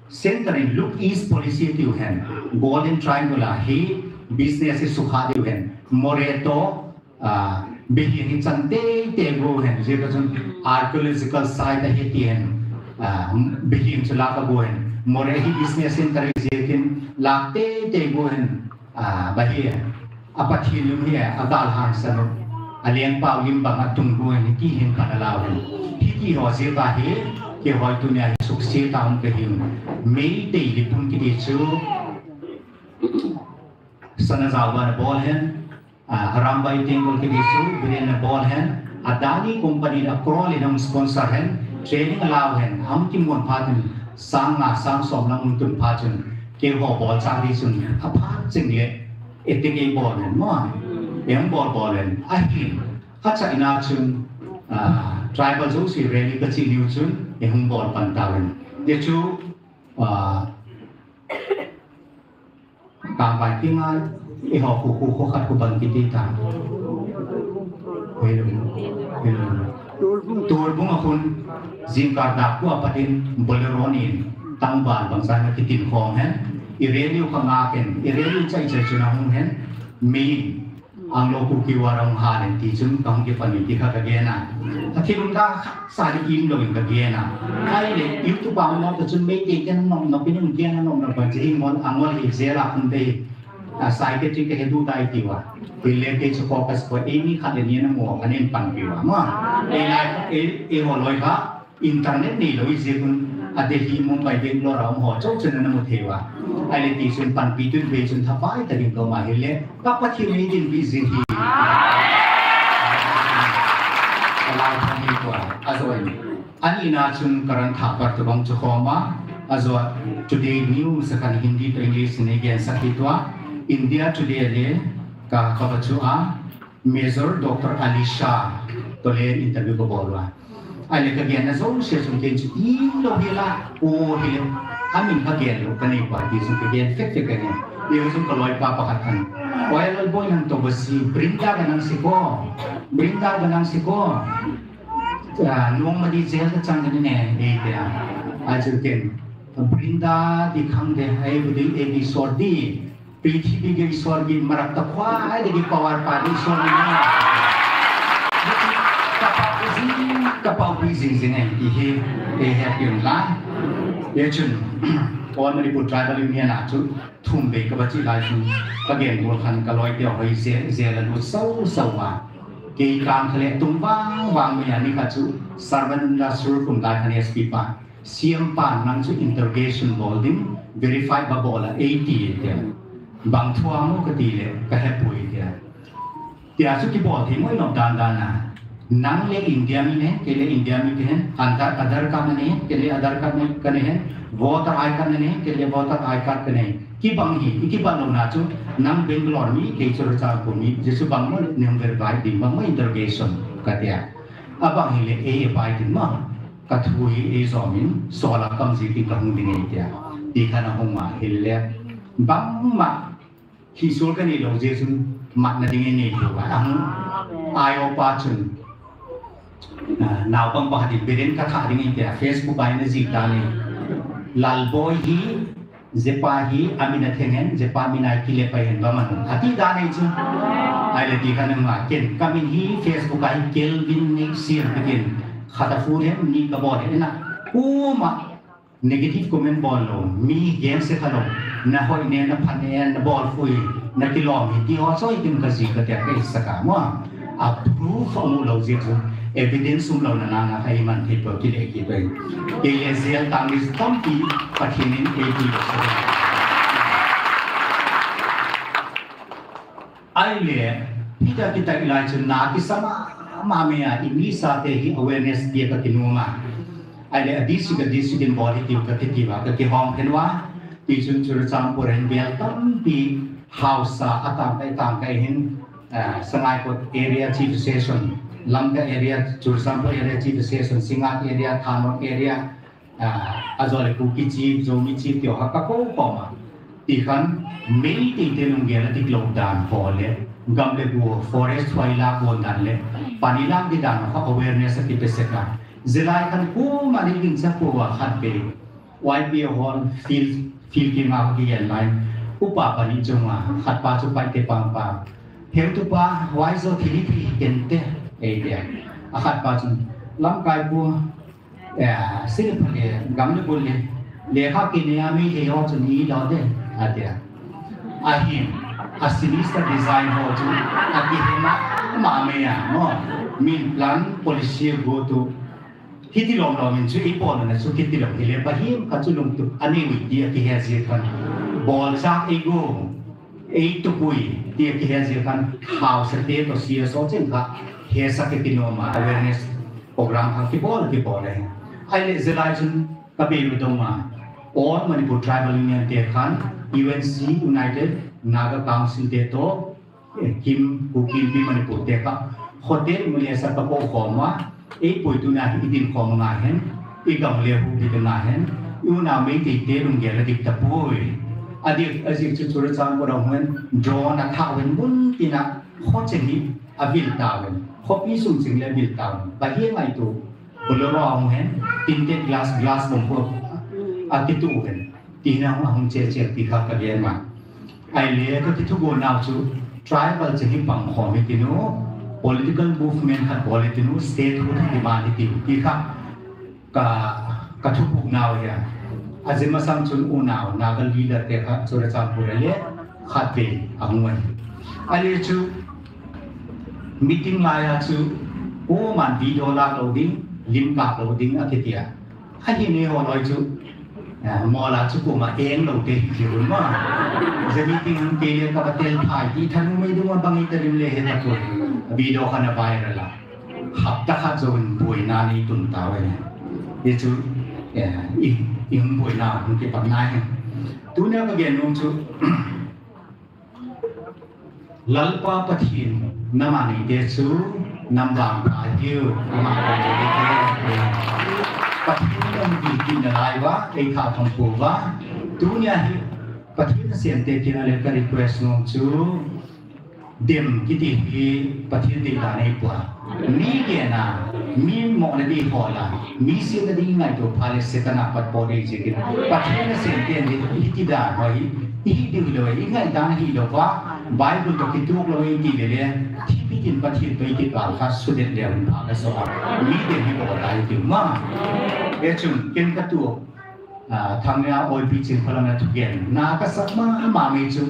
Center in look east policy ti u hen. Golden Triangle a hi business hi sukha ti u hen. Moreh to Ah, Biren hi chan teitei gu hen, zia ka chun archaeological site ahi ti hen, ah, Biren chu la ka gu hen. Moreh hi business center ahi zia kin la teitei gu hen, ah, ba hi, a Pathen lum hi, a gal hang sa lo, a lengpau lim bang a tung gu hen, ti hen ka na lau hen. Hiti ho zia ka hi, keiho tunia hi sukse ta um ka hi. Meitei lipun kiti chu, sana jao ba na bol hen, Ah, Arambai Tenggol kiti chu, Biren na bol hen, Adani company na crore le nang sponsor hen, Training alau hen, ahung kimun phat in, sang nga, sang som lang hung tun phat chun, keiho bolchah di chun, aphat cheng le, eite kei bol hen mo, eihung bol bol hen, ahin, achaina chun, ah, tribal jouse rally kachi niu chun, eihung bol pan tauvin. Hichu, ah, Kangvai tinga, eiho khu khu khu khat khu bang kiti ta. Hello. Hello. Torbung a khun, jingkah dak khu apat in Bolero nin, tangval bang sa na kitin khom hen. I rally u kha ngah hen, i rally u chai chai chun ahung hen. Min, Anglo Kuki War ahung hal in ti chun kahung kipan in ti kha kagen a. Athil um da khat sa di im lou in kagen a. Ahile, YouTube a um ta chun Meitei ten nom nom pin in gen a nom nom pa chi hing mon angol hi jail a khun bei. A psychiatric ka he du dai ti uva. Hile kei chu focus ko ei mi khat le ni na mo kanin panpi uva. Ma, ei lai, ei, eiho loi kha. Internet neilou ijeh un, a Delhi, Mumbai, Bangalore a um ho chauh chun ana mu thei uva. Ahile ti chun panpi tun bei chun thavai tah in ka um a hile, ka Pathen in eidinpi jing hi. Ka lau thang hi tua, ajo in. Ani na chun Karan Thapar tobang chu khom a, ajo Today News a khan Hindi to English in eigen sak hi tua, India Today le ka, ka va chu a, Major Doctor Alisha toh le interview kabol uva. Ahile kagen na jouse chun ken chu im lou hi la, o hile, amin kagen lou kanei uva ti chun kagen fek fek kagen. Hichun kaloipa pakhat khan, "Oi Lalboi nang toh basi, Brinda kanang si ko, Brinda kanang si ko. Ah, nung ma di jail kachang kani ne," eitia. Achu ken, "Brinda di khang de, ai bu di episode di." Prithibi ke Iswar ki marak ta khwa, ai de ki power pa de Iswar ni na. Ka pau pi jing, ka pau pi jing jing ai, i hi, e he piun la. Ye chun, All Manipur Tribal Union a chu, thum bei ka va chi lai chun, kagen bol khan kaloi te hoi je, je la lut sau sau ma. Kei kang khale tung vang vang mi ani kha chu, Sarvananda Sur kum lai khan S P pa. Siampa nang chu interrogation bol ding, verify ba bol a, eiti tia. Bang thu a mo kati le, kahepoi tia. Tia chu kibol thei mo inop dan dan a. Nang le India mi ne, kei le India mi te hen, Aadhaar, Aadhaar card na ne, kei le Aadhaar card na ka ne hen, voter I card na ne, kei le voter I card ka ne. Kibang hi, i kibang lou na chu, nang Bangalore mi, kei Churachandpur mi, je chu bang mo, ne hung verify ding, bang mo interrogation, katia. Abang hi le, e, e pai tin mo. Ka thu hi eijom in, sol a kam ji tin kahung ding e tia. Ti khan ahung ma hile. Bangma, hi sol kanei lou jeh chun, matna ding einei lou va. Ahung, aio pa chun. Ah, naopang pakhat in beren katha ding e tia. Facebook a eina jih ta ni. Lalboi hi, Jepa hi, amin atheng hen, jepa min a kile pai hen, ba man. Ati dan ei chu. Ahile ti khan ama, ken, kamin hi Facebook a hi Kelvin Neisim, katin. Khata fu hen, ni kabol hen, na. Uma, negative comment bol lou, mi gen se kha lou, na hoi ne, na phan ne, na bol fui, na kilom hi, ti ho choi tin kaji katia kaisa ka mo. A proof amu lou jeh chu, evidence um lou na na na hai man thei poi kile kit poi. Kei le jail tang mi tampi Pathen in eipui lou. Ahile, hita kita ilai chun na kisa ma, ma me a, English a te hi awareness dia kakinom a. Ahile, a district, a district in bol hi tiu kakiti uva, kakihom khen uva. Ti chun Churachandpur hin bel tampi, Hausa, atangkai, tangkai hin, ah, Sangaikot area chief association, Lamka area, Churachandpur area chief association, Singngat area, Thanlon area, ah, ajole Kuki chief, Zomi chief, tio ha kakou koma. Ti khan, Meitei te lunggel adik lou dan ho le, gam le go, forest huai la go dan le, pani lang di dan ho awareness akipe sek a. Jelai khan kuma ni ding sa ko wa khat be. Y P A hall field, field ki ma ki yen lai. Upa pani chunga, khat pa chu pai te pang pa. Heu tu pa, wai zo thili thi ken te, ei te. A khat pa chu, lamkai pu, eh, sini pa le, gam le bul le, le kha ki ne ami he ho chu ni lo de, a te. A hin, a sinister design ho chu, a ki he ma, ma me a, no. Min plan policy go tu, Hiti lom lom in chu i bol na chu kiti lom hile, Pahem kha chu lungtup anei ui ti akihe jeh khan. Bolchak ei go, ei tupui ti akihe jeh khan. Haosa te toh C S O cheng kha hesa kiti nom a awareness program kha kibol, kibol e. Ahile, zilai chun ka be mi dong ma. All Manipur Tribal Union te khan, U N C, United Naga Council te to, eh, Kim, Kuki Inpi Manipur te kha. Hotel mu le sa ka po khom ma. Ei poi tu na hi i din khom nga hen. I gam le hu bi tu na hen. I u na mei te te lung ge la dik ta poi. A dik, a dik chu chu ra chang ko ra hen. John a tha wen mun ti na. Ho chen hi a vil ta wen. Ho pi sum ching le vil ta wen. Ba hi ngai tu. Bolero a hung hen, tinted glass, glass bom ko a kitu hen. Ti na hung, hung che che ti kha ka lian ma. Ahile ka kithu go nau chu tribal che hi pang khom hi ti nu, political movement khat bol hi ti nu, statehood hi demand hi ti, ti kha ka, ka thupuk nau hi a. A jin masang chun u nau, Naga leader te kha, Churachandpur a le, khat ve a hung a hi. Ahile chu, meeting lai a chu, koiman video lak lou ding, lim kap lou ding a kiti a. Ahi ni ho loi chu, eh, mol a chu koima eng lou te hi ki un ma. Ze meeting hung ke le ka ba tel phai ti than mei dung a bang i ta lim le he ta ko. Video kha na viral a. Hapta khat zo in buaina nei tun ta ve. Ye chu, eh, i, i hung buaina hung kipat na hi. Tunia ka gen nom chu, Lalpa Pathen, nama neite chu, nam vangpha hiu, ama neite. Pathen in eidil kit nalai uva, eitha thangpha uva. Tunia hi, Pathen nasem te kin a le ka request nom chu, dem kiti hi Pathen deila nei pua. Mi gena, mi mona ding hol a, mi semna ding ngaito pha le Satan a pat po dei jeh in. Pathen nasem te hi, hiti dan ho hi, i hi ding lou, i ngai dan hi lou va, Bible to kituk lou i ti le le, thi pitin Pathen to i ti kal kha sudet le un pha ka so a. Mi dem hi bol lai ti ma. E chun, ken ka tu, a, thang ya oi pi chin phalam na thugen. Na ka sak ma, ma mi chu.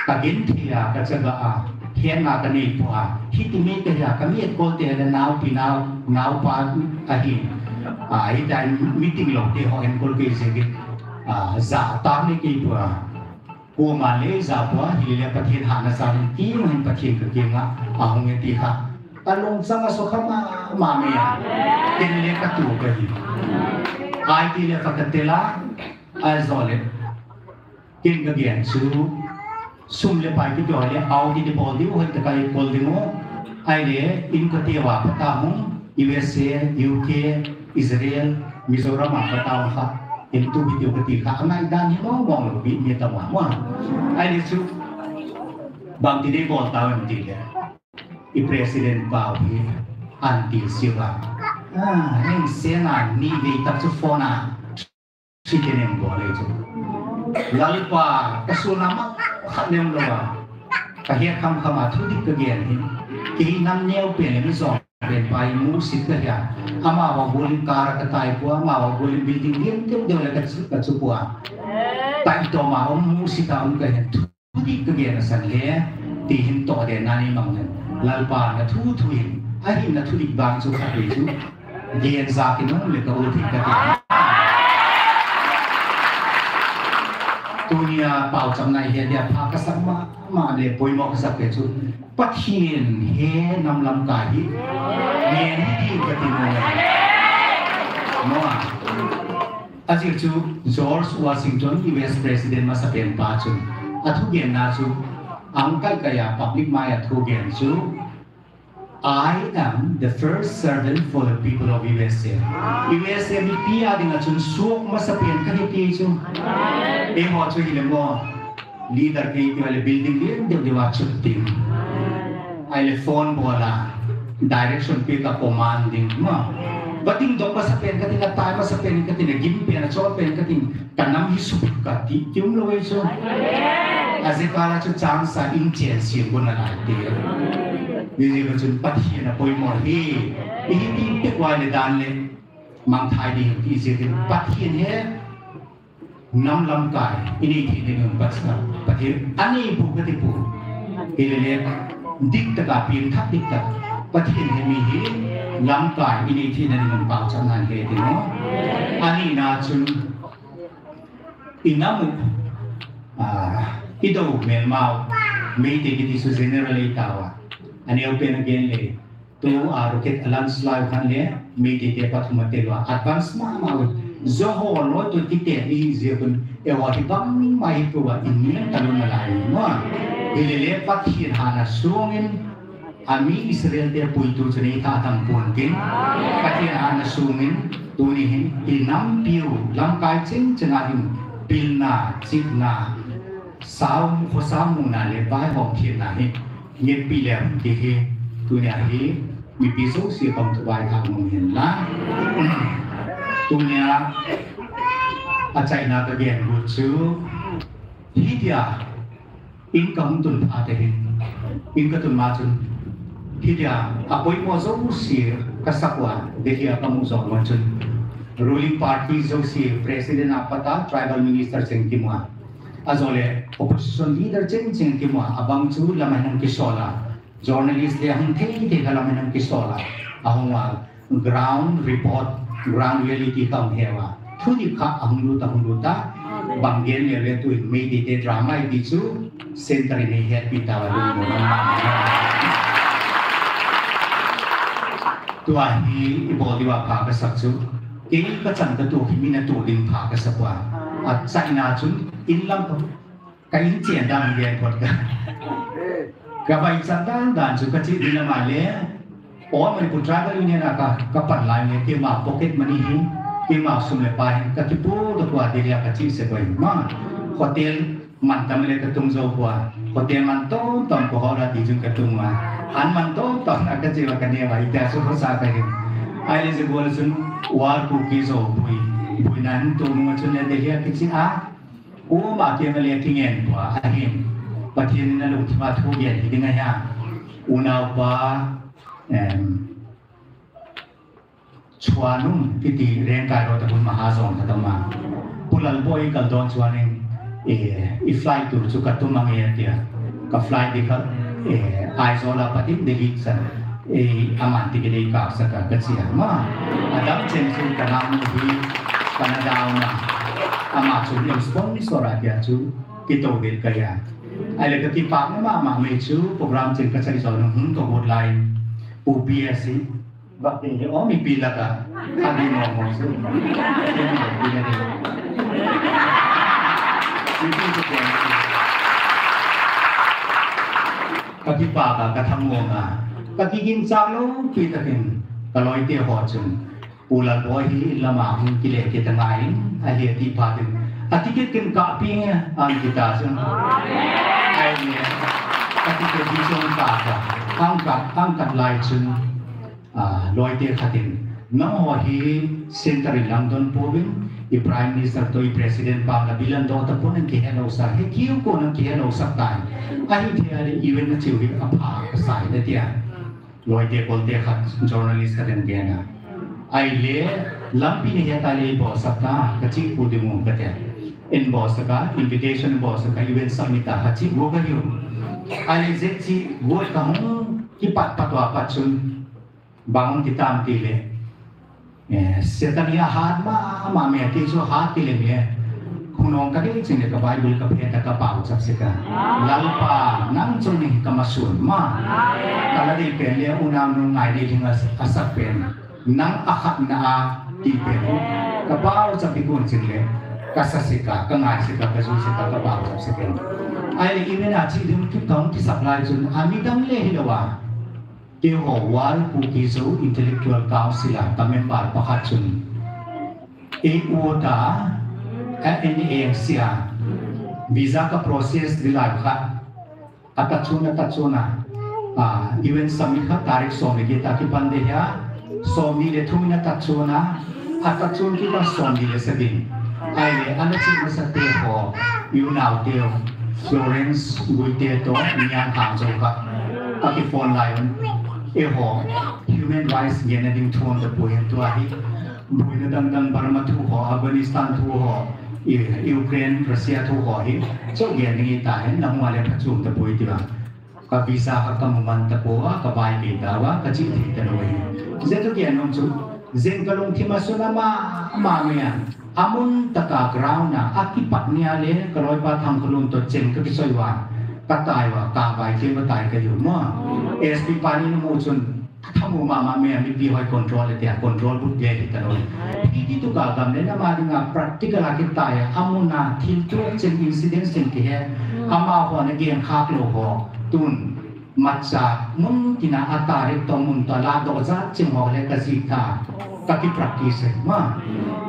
Ka gin thei a, ka chaga a, hetna ka nei pua, hiti mi ka hi a, ka mi enkol te le nau pi nau, nau pa ahi. A, hita meeting lou te ho enkol kei jeh in, a, ja tang nei kei pua. Koima le ja pua, hi le Pathen hana sa hin, ti ma hin Pathen ka keng a, a hung e ti kha. Ka lungchang a sukha ma, ma mi a. Ken le ka tu ka hi. Ai ti le fa ka te la, ai zo le. Ken ka gen chu, sum le pai kiti ho le, au ti ti bol diu, hoi ta kai bol ding u. Ahile, in ka te va pha ta hung, U S A, U K, Israel, Mizoram a pha ta hung kha, in tu video ka ti kha, angai dan hi mo, mong lo bi, mi ta ma mo. Ahile chu, bang ti dei bol ta em ti le. I president pau hi, an ti siu va. Ah, ning se na, ni ve tak chu phone a. Sitinem bol le chu. Lalpa, ka suna ma khat nem lo a. Ka he kham kham a thudik ka gen hi. Ki hi nam neo pen le mi zong pen pa hi mu sit ka hia. Ama wa golin kar ka tai pua, ama wa golin building lian teu teu le ka chu, ka chu pua. Tai to ma om mu sit a om ka hen thu. Thudik ka gen a san le, ti hin to de na ni mang nen. Lalpa na thu thu hin, a hin na thudik bang chu kha pe chu. Gen za ki nung le ka u thi ka ti. Tunia pau cham nai he dia pha ka sak ma, ma le poimo ka sak pe chu. Pathen he nam lam ka hi. Ngen hi ti ka ti mo le. Mo a. Ajeh chu George Washington, U S President masapen pa chun, a thugenna chu, ahung kaikai a public mai a thugen chu, "I am the first servant for the people of U S A." U S A mipi a dinga chun suak masapen kahi ti chu. Eiho chu hile mo, leader kei ti le building lian deu deu a chut ding. Ahile phone bol a, direction pe ka command ding ma. Bating dong masapen ka ding, atai masapen ka ding, agim pen, achol pen ka ding, ka nam hi sup ka ti, ti um lo e chu. Ajeh kala chu chance a in chen sin ko na lai te. Ni ni ka chun Pathen a poimo hi. I hi ti pe kwa le dan le, mangthai ding ti jeh in Pathen he. Nam lamkai, i nei thei ding um Pathen, Pathen, a nei pu ka ti pu. Hi le le, dik taka pin thak dik tak. Pathen he mi hi, lamkai, i nei thei ding um pau chang nan he ti no. Ani na chun, i nam u, a, i do melmau, Meitei kiti chu general i tau a. Ani u pen again le, tu a rocket a landslide khan le, Meitei te pathum a tel uva advance mama u. Joho loi to ti te ni hi jeh un, eiho hi bangma hi tua in ni ta lou nalai mo. Hilele Pathen hatna sungin, ami Israel te puitu chu nei tha tam pon tin. Pathen hatna sungin, tuni hin i nampiu lamkai ching ching a hin pilna, chihna, sao, khosao muna le vaihom themna hi ngetpi le hung ti hi, tunia hi mipi jouse kong thu vaithak nom hin lang. Tunia achaina ka gen got chu, hitia in ka hung tun phat in, in ka tun ma chun, hitia apoimo jouse ka sak uva, Delhi a ka mu jong uva chun, ruling party jouse, president a pat a tribal minister cheng kimu a, ajole opposition leader cheng cheng kimu a, abang chu lam a hin kisol a, journalist le hung thei thei kha lam a hin kisol a, ahung a, ground report, ground reality kha hung he uva. Thu dip kha ahung lut a, hung lut a. Bang gen le le tuin Meitei te drama i ti chu center in ei hetpi tauva lungmon a. Tua hi i bol diuva pha ka sak chu, kei ka chan ka tuh hi mi na tuh ding pha ka sak uva. Achaina chun in lam ka Ka in chen dan gen phot ka. Ka vai chan dan dan chu ka chi di lama le. O Manipur Tribal Union a ka, ka pan lai le, keima pocket money hi, keima sum le pai hi, ka kipu to kua Delhi a ka chi se koi ma. Hotel man tam le ka tung jo kua. Hotel man tom tom ko hora di jun ka tung ma. An man tom tom a ka chi wa ka ne wa, ita su ko sa ka hi. Ai le je bol sun war ku ki jo bui. Bui nan tu mu chun le Delhi a ki chi a. Uma keng a le kingen tua ahin, Pathen in alungthim a thu gen hi ding ahi. Unaupa, em, Chuanum kiti Rengkai road a hun Maha jong khat aum a. Pu Lalboi kal don chuan in, eh, i flight tur chu ka tum ange tia. Ka flight di kha, eh, Aizawl a patin Delhi chan. Ei, aman ticket ei kap sak a ka chi a ma. Adam chen chu ka naunu hi Canada a um a. Ama chu ei sponsor a tia chu kito del ka hi a. Ahile ka kipah mama mai chu program chen ka chai zo nung hung ka gut lai. Pu P S hi bak ding hi om ipi laka. Ka ding mo mo chu. Ken mo pi na ding. Ipi chu ken. Ka kipah a, ka thamngon a, ka kiginchah lou pi takin ka loite ho chun, Pu Lalboi hi in lama hung kile kit angai in, ahi ati phat in, a ticket ken kap inge, an ti ta chun. Ahile, ka ticket hi chun kap a, ang kap, ang kap lai chun, A, loite khat in, nangho hi center in lang don pouvin, i Prime Minister toh i President pa na bilan doh ta pon nang kihe lou sa, he kiu ko nang kihe lou sak tai. Ahi thei a le U N na chiu hi apha ka sai na tia. Loite kolte khat journalist khat in gen a. Ahile, lampi ni he ta le bol sak ta, ka chi pu ding u ka tia. In bol sak a, invitation bol sak a, U N submit ta ka chi pu ka hiu. Ahile, je chi pu ka hung kipat pat tua pat chun, Bang hung ti tam ti le, eh, Satan hi ahat mama me ti chu hat ti le me. Khunong ka ding ching le ka Bible ka phet a ka pao chap sek a. Lalpa, nang chu ni ka masun ma. Ka la dei pen le unau nu ngai dei ding a, a sak pen. Nang a khat na a ti pen u. Ka pao chap ti kun ching le. Ka sa sek a, ka ngai sek a, ka zui sek a, ka pao chap sek pen. Ahile i men a chi ding ki tong ki sak lai chun, a mi dang le hi lo a. Keiho War Kuki Zo Intellectual Council a ka member pakhat chun, ei u ta, a N A F C a, visa ka process di lai kha, a ta chun, a ta chun a, a, U N submit kha tarik som le get a kipan de hia, som ni le thum in a ta chun a, A ta chun ki ta som ni le sagi. Ahile, ana chi masa te ho, unau te ho, Florence Guite to, Niang Hang Zo ka. Ka ki phone lai un. Eiho, human rights ngen na ding thum ta pui hen tua hi. Buina dang dang Burma thu ho, Afghanistan thu ho, i, Ukraine, Russia thu ho hi. Cho ngen ding i ta hen, na hua le pha chum ta pui ti ba. Ka visa kha ka mu man ta poi, ka vai kei ta va, ka chi thei ta lo hi. Zia tu kian nung chu, zia ka lungthim a sun ama, ama me a, a mun taka ground a, a kipat nia le, ka loipa Thangkholun to chen ka kisoi va, ka tai va, ka vai kei va tai ka yu mo. S P pa ni nu mu chun, Thamu mama me, mipi hoi control le tia, control but le hi ta lo. Hiti tuka gam le nama dinga practical a kitai a, amun a thil tuak chen incident chen kihe, amahon agen khak lou ho, tun matcha mun tina a tarik to mun to la do jat chen ho le ka jih tha, ka ki practice ma,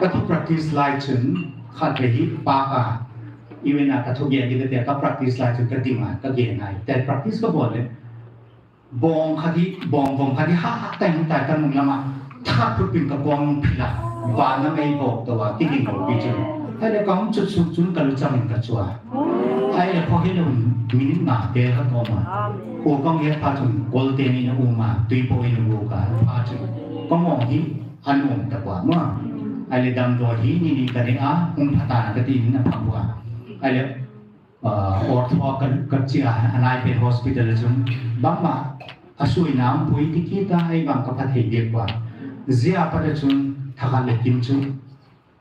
ka ki practice lai chun khat ve hi pa ka, iwena ka thugen di ka tia ka practice lai chun ka ding a, ka gen ai, te practice ka bol le. Bong khat hi, bong, bong khat hi, ha, ha, tai, tai, ka nung lama, tha phut pin ka kong phila, vana mei bok to a, kiding lo pi chun. Ahile ka hung chut suk chun ka luchang in ka chua. Ahile kho hi lo, minute nga te ka koma. Ko kong he pha chun, kol te ni na uma, tui po in u ka, pha chun. Kong ong hi, an um ta kwa ma. Ahile damdoi hi, ni ni ka ni a, hung pha ta na ka ti ni na pha kwa. Ahile, Ah, ortho ka, ka chia, anai pen hospital a chun, bangma, a suina ang pui ti kita, ei bang ka pha thei dek pa. Zia pa da chun, thakhat le kim chu,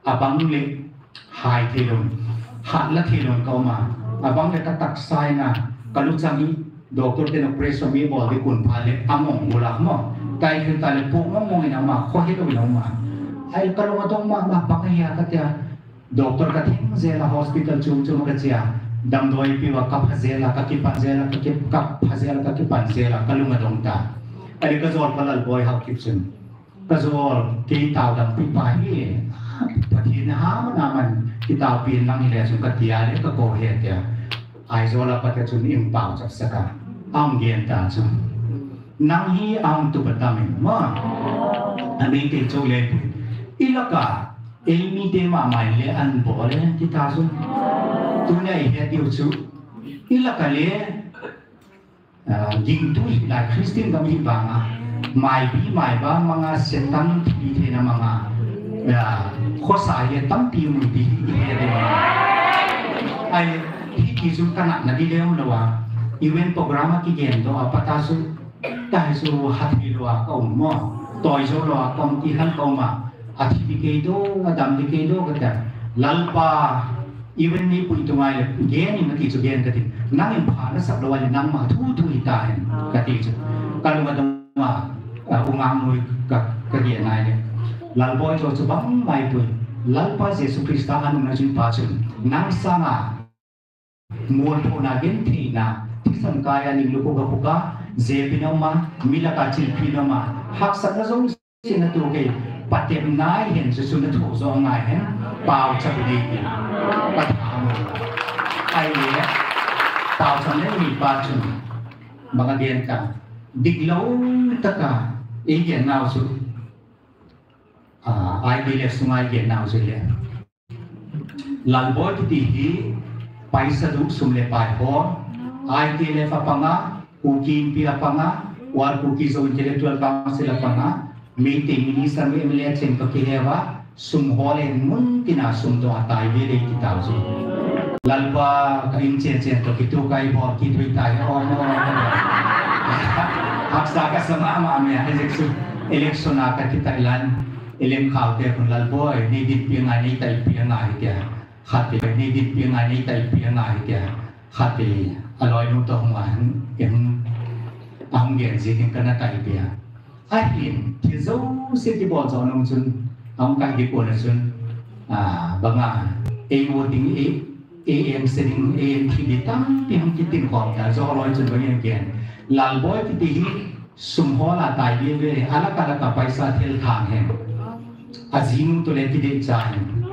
abang le, hai thei lon, hat la thei lon ka uma, abang le ka taksa ina, ka luchang hi, doctor ten operation mi bol di kun pha le, among bulak mo, tai thil ta le, pu mong mong ina uma, kho he lo ina uma. Ai ka lo ma dong ma, ma bang ya ka tia, Doctor ka theng jela hospital chung chung ka chia. Damdoi piu a ka pha jela, ka kipan jela, ka ki, ka pha jela, ka kipan jela, ka lung adong ta. Ahile ka jol pa Lalboi Haokip chun. Ka jol, kei tao dam pi pa hi. Pathen na ha man a man, kitao pi lang hi le chun ka tia le ka ko he tia. Aizawl a pat a chun in pau chap saka. Ang gen ta chun. Nang hi ang tu pa tamin ma. Amin kei chou le pu. Ilaka. Ei mite mama in le an bol e, ti ta chu. Tuna i het diu chu. Ilaka le, ah, gingtu hi la Christian gam hi vanga. Maibi, maiba manga Satan thi thei na manga. Ya, khosa hi tampi mun bi hi he de. Ai, hiti chu ka na na di lem lo a. Event program a kigen doh a pa ta chu. Tahi chu hathi lua ka um mo, toi jo lua ka um ti han ka um a, athi di kei do, adam di kei do ka ta. Lalpa, even ni pui tu ngai le, gen in ati chu gen ka ti. Nang in pha na sak lua le nang ma thu thu hi ta hen, ka ti chu. Ka lung adong ma, a, ungang nui ka, ka gen nai le. Lalboi jo chu bang mai pui. Lalpa Jesu Krista anung na chu pa chu. Nang sanga, Mualphona gentheina, thisan kaia ning lukhuka khuka, jepina uma, milaka chilphina uma, haksatna jong sina tu kei, patepna hen susun na thu jo ngai hen, pau chap nei ti, patha mo. Ai le, pau chap nei mi pa chun, banga gen ka, dik lo taka, ei gen nau chu, ah, I P L F sunga ei gen nau chu le. Lalboi kiti hi paisa du sum le pai ho, I T L F a panga, Kuki Inpi a panga, World Kuki Zo Intellectual Council a panga, Meitei Minister me M L A chen ka kihe va, sum ho le mun tina sum to atai ve le ki tau ji. Lalpa ka in chen chen to kitu kai ho ki thui tai ho mo. Haksa ka sama ma me election, election a ka kitai lan. Elem khau te kun Lalboi, nei dinpi ngai, nei taipi ngai tia. Khat te, nei dinpi ngai, nei taipi ngai tia. Khat te, aloi nu to hung a, em, ahung gen ji hin kana taipi a. Ahin, thi jo se ti bol jo nung chun, ahung kai di ko na chun, a, banga, ei mo ding, ei, ei em se ding, ei em thi di tampi hung kitin khom ta, jo loi chun bang em gen. Lalboi kiti hi, Sum ho la tai ve ve, alak alak a paisa thil thang hen. Ajing tu le kidei cha hen.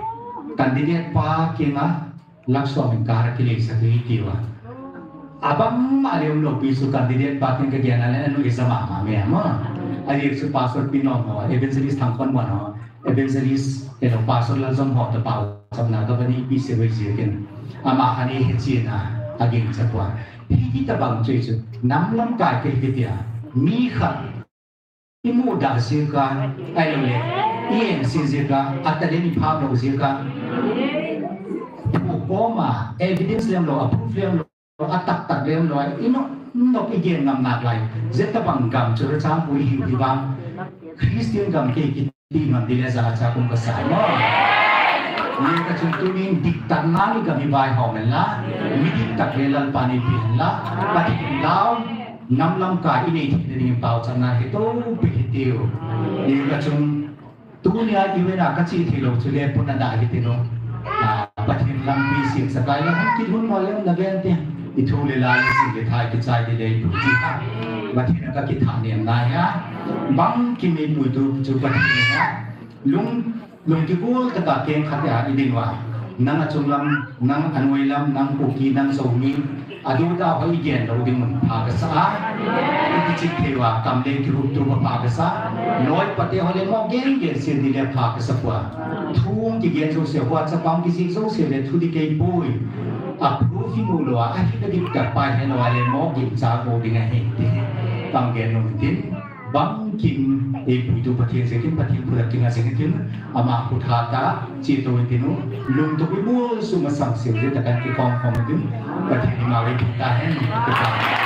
Candidate pa kinga lakh som in kar kilei sa ki ti va. Abang ma le um lo pi su candidate pa kin ka gen a le anu exam a ma me ma. Ai su pastor Pinom ho, evangelist Thangkhonmuan ho. Evangelist, elo pastor Lalzom ho ta pau, samna ka bani pi se wei zia ken. Ama hani he chi na, aging cha kwa. Hiti tabang chu chu, nam lamkai kei kei tia, mi khat, i muda zia ka, ai lo le, i en si zia ka, a talent i phak lo zia ka. Pu koma, evidence lem lo, a proof lem lo. A taktak lem loi, i nok, nok i gen ngam nak lai. Zia tabang gam chu ra chang pui hiu hi vang. Christian gam kei kiti ngam di le za cha kum ka sa mo. Ni ka chun tunin diktak na ni gam hi vai ho men la. Mi diktak le Lalpa ni pi hen la. Pathen lau. nam lamkai inei theina dingin paochatna hi topi hitiu. Iga chung, tunia iwena kache theilou chule puna da hitinu. Ah, Pathen lampi singsakai la hung kit hun mo lem na gen te. Ithu le la le sing le thai kichai le le pu ti ha. Pathen a kakitha nem na hi a. Bangkim ipuitu chu Pathen a. Lung, lung kigol taka keng khat a idin uva. Nang achung lam, nang anoi lam, nang Kuki, nang Zomi. Adu da ho igen lou ding un pha kasa a. Ikichik thei uva, kam le kihup tu uva pha kasa. Loi pate ho le mo gen gen sil di le pha kasa pua. Thu kigen jouse, WhatsApp a kijih jouse le thu di kei pui. Approve imu lou a, ahi ka dik ka pai helou a le mo gimcha go ding ahi ti. Kam gen nom tin. Bangkim eipuitu Pathen jengin, Pathen khut a kinga jengin tin, ama khut hatah a chetou hitinu, lungtup ibol sung masang sil jeh a kan kikhom khom tin, Pathen ima vei ta hen, kita.